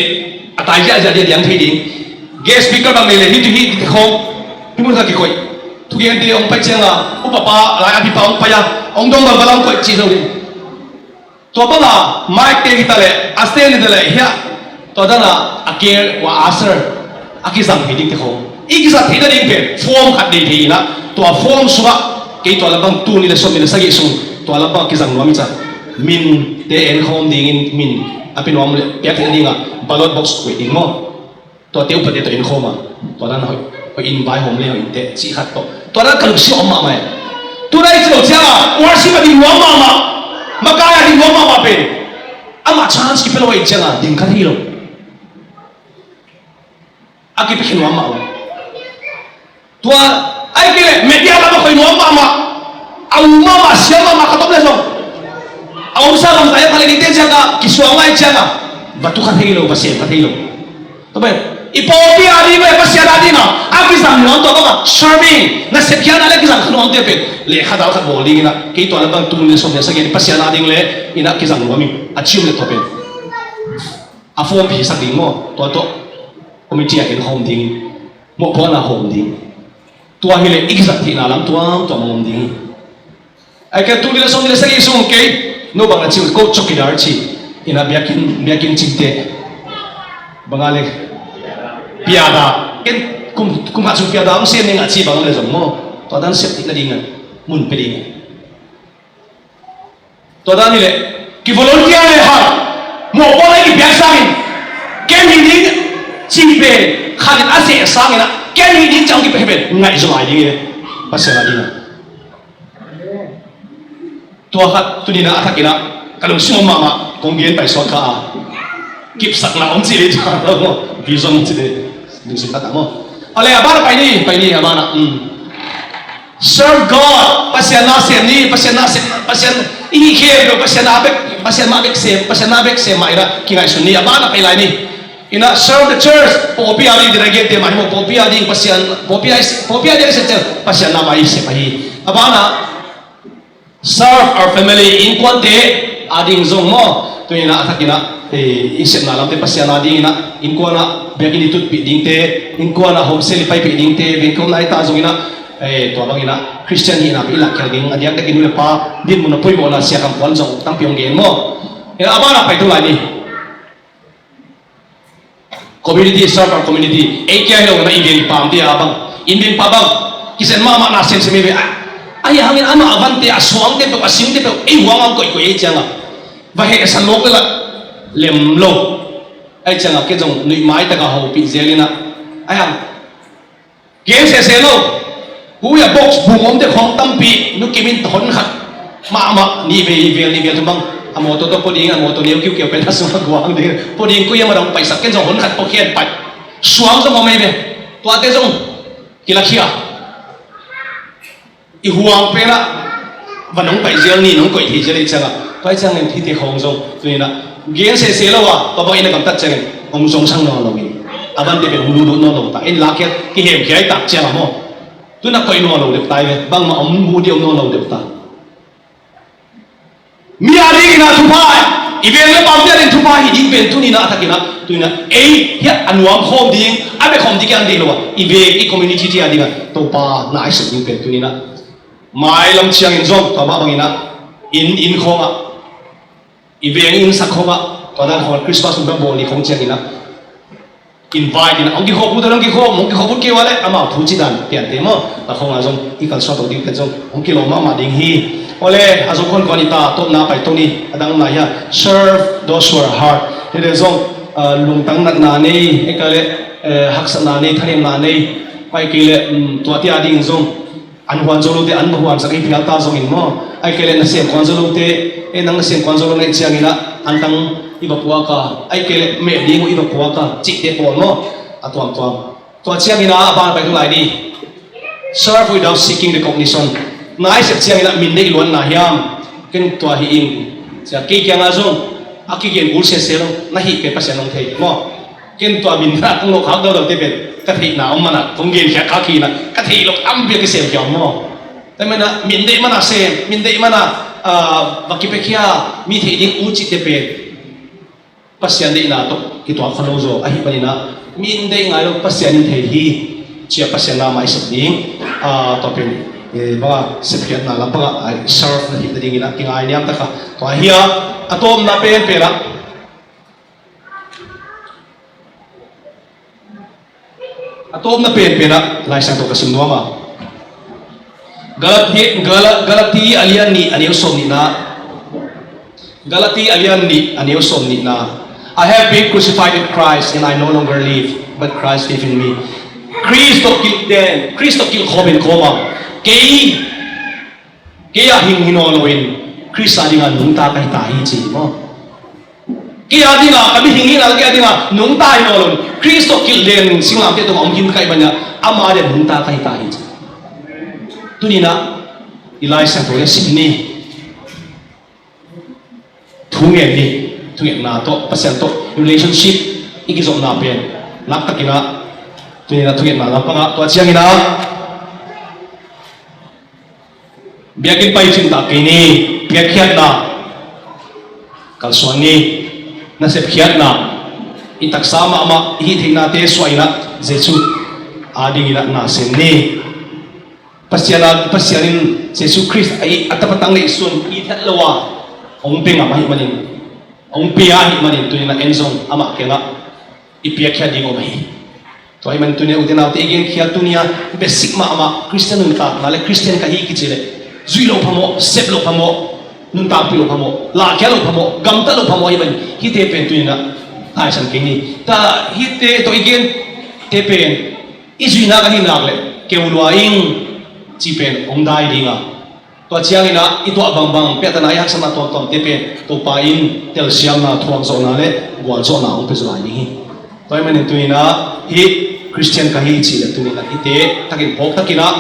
a tai ziahziah dia diang thei ding. Guest speaker bang nei le hih tu hih khawng hih mun kha kikoih. Thugente hong pai cianga upapa lai a pipa hong pai a, hong dong bang bang hong koih cih zo ding. Tua banga mic te hi ta leh, a stand hi ta leh, hiah tua dana a care wa usher a kizang thei ding te khawng i kizat theihna ding pen form khat nei thei in ah, tua form sungah kei tua lam bang tul nih le sawm nih le sagih sung tua lam bang kizang nuam i cih a, min te en khawm dingin min a pia nuam le piak theihna dingah ballot box kuih ding maw? Tua te upate tawh en khawm a, tua dan hoih, hoih in vai hawm le hoih in teh cih khat tawh, tua dan ka lungsim om mahmah e. Tunai ci lo cianga worship a ding nuam mahmah, makai a ding nuam mahmah pen amah chance kipia lo hoih in cianga ding kha thei lo. A kipia khin nuam mah lo. Tua ahih kei leh media lam a khoi nuam mahmah, a um mahmah, siam mahmah khat om le zong, a omsa bangzah hiam khat le dingte ciangah kisuang lai ciangah va tu kha thei lo, va sem kha thei lo. Tua pen i pawlpi a ding le Pasian a dingah a kizang nuam, tua bangah serving, nasep khiatna le kizang kha nuamte pen lekha dal khat bawl dingin ah, kei tua le bang tul nih le sawm nih le sagih Pasian a ding le in ah kizang nuam in a cium le tua pen a form pi sak ding maw? Tua tawh committee a en hawm dingin, mawhpuakna hawm ding. Tua hileh i kizat theihna lam tuamtuam a om ding hi. Ahih kei leh tul nih le sawm nih le sagih sung kei, no bang a ci uh, ko chowkidar ci, in ah biakinn, biakinn cingte banga le piada, ken kum, kum khat sung piada hong sem ning a ci bang om le zong maw? Tua dan sep theihna dingin mun pia ding hi. Tua dan hi leh kivolunteer le hang, mawhpuakna i kipiak sangin ken hi ding cih pen khat in a seh sangin ah ken hi ding ci-a hong kipia pen ngaih zaw lai ding hi leh Pasian a dingah. Tua khat tuni-in ah a thakin ah ka lungsim om mahmah, kong gen pai suak kha a, kipsakna om cih leh, vision om cih leh, lungsim khat a maw? A le a banah pai ni, pai ni a banah, um. Serve God. Pasian na sem ni, Pasian na sem, Pasian i hih khempeuh, Pasian na bek, Pasian mah bek sem, Pasian na bek sem mah in ah kingaihsun ni, a banah pai lai ni. In ah serve the church. Pawlpi a ding, dena gente mah hi maw, pawlpi a ding Pasian, pawlpi a, pawlpi a ding sem ciang Pasian na mah i sem ahi. A banah serve our family, innkuante a ding zong maw? Tuni-in ah a thakin ah, eh, i sepna lamte Pasian a dingin ah, innkuan ah biakinn i tutpih dingte, innkuan ah home cell i paipih dingte, vengkhawmna i ta zongin ah, eh, tua bangin ah Christian hihna pen i lakkhial ding, a diakdiakin nu le pa dinmun a poimawhna, sia kam puan zong tampi hong gen maw? Eh, a banah pai to lai ni. Community, serve our community. Ei kia hi lo na, i biakinn pam tia bang, i biakinn pa bang kisen mahmah na semsem hi ve. Ahi hangin amah a vante, a suangte peuh, a singte peuh ei huang ang koihkoih ei ciangah va hehsan mawk le lah lem lo. Ei ciangah kei zong nuih maitak a hopih zel in ah, ahi hang gen sese lo. Hui a box bung omte khawng tampi nu Kim in hon khat mahmah, nih vei, nih vei, nih vei thum bang a mawtaw tawh pua ding, a mawtaw neu kiukiau pen a sungah guang ding, pua ding koi hiam a dong paisak, ken zong hon khat pua khian pai. Suang zong om ei ve. Tuate zong kilakhia. I huang penah van hong paih zial, nih hong koih thei zial ei ciangah, tua ei ciangin hihte khawng zong tuni-in ah gen sese lo a, tua bang in a gamtat ciangin hong zong sang nawn lo in. A vante pen hong lutlut nawn lo ta. En lakhia kihemkhia i tak ciang a maw, tu-in a koih nawn lo deuh ta hi ve. Bangmah om buh dih om nawn lo deuh ta. Mi a dingin a thupha, i veng le pamte a ding thupha hi ding pen tuni-in a, a takin a, tuni-in a ei hiah a nuam khawm ding, a bia khawm ding kiang deih lo a, i veng i community te a dingin a Topa na i sep ding pen tuni-in a, mailam ciangin zong tua mah bangin a, inn, inn khawngah, i veng inn sak khawngah, tua dan khawng Christmas hun bawl ni khawng ciangin a, invite in a, hong kikhawm ut, hong kikhawm, hong kikhawm ut kei ua leh amau thu cih dan piante maw, a khawngah zong i kalsuan to ding pen zong hong kilawm mahmah ding hi. Awle, a zong khawnkuan i ta, tawpna pai to ni, a dang nai hia, serve those who are hard. Hih leh zong, ah, lungtang natna nei, ahih kei leh, eh, haksatna nei, thanemna nei, ahih kei leh, um, tuate a dingin zong an huan zo lote an va huansak hi phial ta zongin maw, ahih kei leh nasem kuan zo lote, eh, nang nasem kuan zo lo na hih ciangin a, antang i va puak a, ahih kei leh meh ding uh i va puak a, cihte pawl maw, a tuamtuam. Tua ciangin a, a ban pai tu lai ni. Serve without seeking recognition. Na i sep ciangin a min deih luanna hiam? Ken tua hi ing. Cia kei kiangah zong a kigen kul sese lo, na hih pen Pasian hong thei maw. Ken tua min na kong lo khak dodol te pen ka theihna om mana kong gen khia khak hi na, ka theih lo tampi a kisem khia om maw. Tua mana min deih mana sem, min deih mana, ah, va kipia khia, mi theih ding uh cihte pen Pasian deihna tawh kituak kha lo zaw ahih manin a, min deih ngai lo Pasian in thei hi. Cia Pasian na mai sep ding, ah, tua pen, eh, banga sepkhiatna lampangah ai serve na hih nadingin a kingai niam taka tua hi a, a tawpna penpen ah A tawpna penpen ah Lai Siangtho ka sim nuam a. Galati, Gala-, Galati a lian nih a neu sawm nihna. Galati a lian nih a neu sawm nihna. "I have been crucified with Christ, and I no longer live, but Christ live in me." Khrist tawh kilh den, Khrist tawh kilh khawm in khawm a. Kei Kei a hing hi nawn loin Khrist a dingin nungta ka hi ta hi ci maw. Kei a dingin, ka mihing hihna, kei a dingin nungta hi nawn loin Khrist tawh kilh den singlamteh tungah om khin ka hih manin ama dingin nungta ka hi ta hi ci. Tuni-in ah i Lai Siangtho le sim ni. Thungen ni, thungetna tawh, Pasian tawh relationship i kizopna pen naktakin ah, tuni-in ah thungetna lampangah, tua ciangin ah biakinn pai cin tak kei ni, piakkhiatna kalsuan ni, nasepkhiatna, i taksa mahmah, i hih theihnate suah in ah Jesuh a dingin ah na sem ni. Pasian a, Pasian in Jesuh Khrist a, a tapa tang neihsun it het lo a hong pia ngam ahih manin, hong pia ahih manin, tuni-in ah en zong amah kiangah i piakkhiat ding om ahi. Tua ahih manin tuni-in ah ute naute, i genkhiat tuni-in ah basic mahmah Khristian nuntakna le Khristian ka hi kici leh zuih loh phamawh, sep loh phamawh, nuntakpih loh phamawh, lahkhiat loh phamawh, gamtat loh phamawh ahih manin hihte pen tuni-in ah taisan kei ni. Tua hihte tawh i gente pen i zuihna ka hih nak leh keu lua ing cih pen hong dai ding a, tua ciangin ah i tuah bangbang, piahtana, i haksatna tuamtuamte pen Topa in telsiamna, thuakzawhna le gualzawhna hong pia zaw lai ding hi. Tua ahih manin tuni-in ah hih Khristian ka hi cih leh tuni-in ah hihte takin phawk takin ah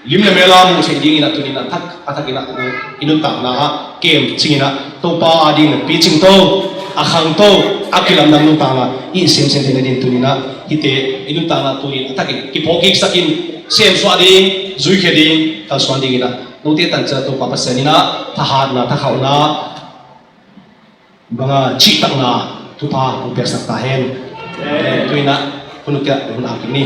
lim le mel a muh theih dingin ah tuni-in ah thak, a thakin ah i nuntakna ah kem cingin ah Topa a dingin ah picing to, a khang to, a kilamdang nuntakna i semsem theih nadingin tuni-in ah hihte i nuntakna tuni-in a thakin kiphawk kiksakin semsuah ding, zuikhia ding, kalsuan dingin ah note tangciang Topa Pasian in ah thahatna, thakhauhna, banga cihtakna thupha hong piaksak ta hen. Amen. Tuni-in ah hun uh kiang hun a kik ni.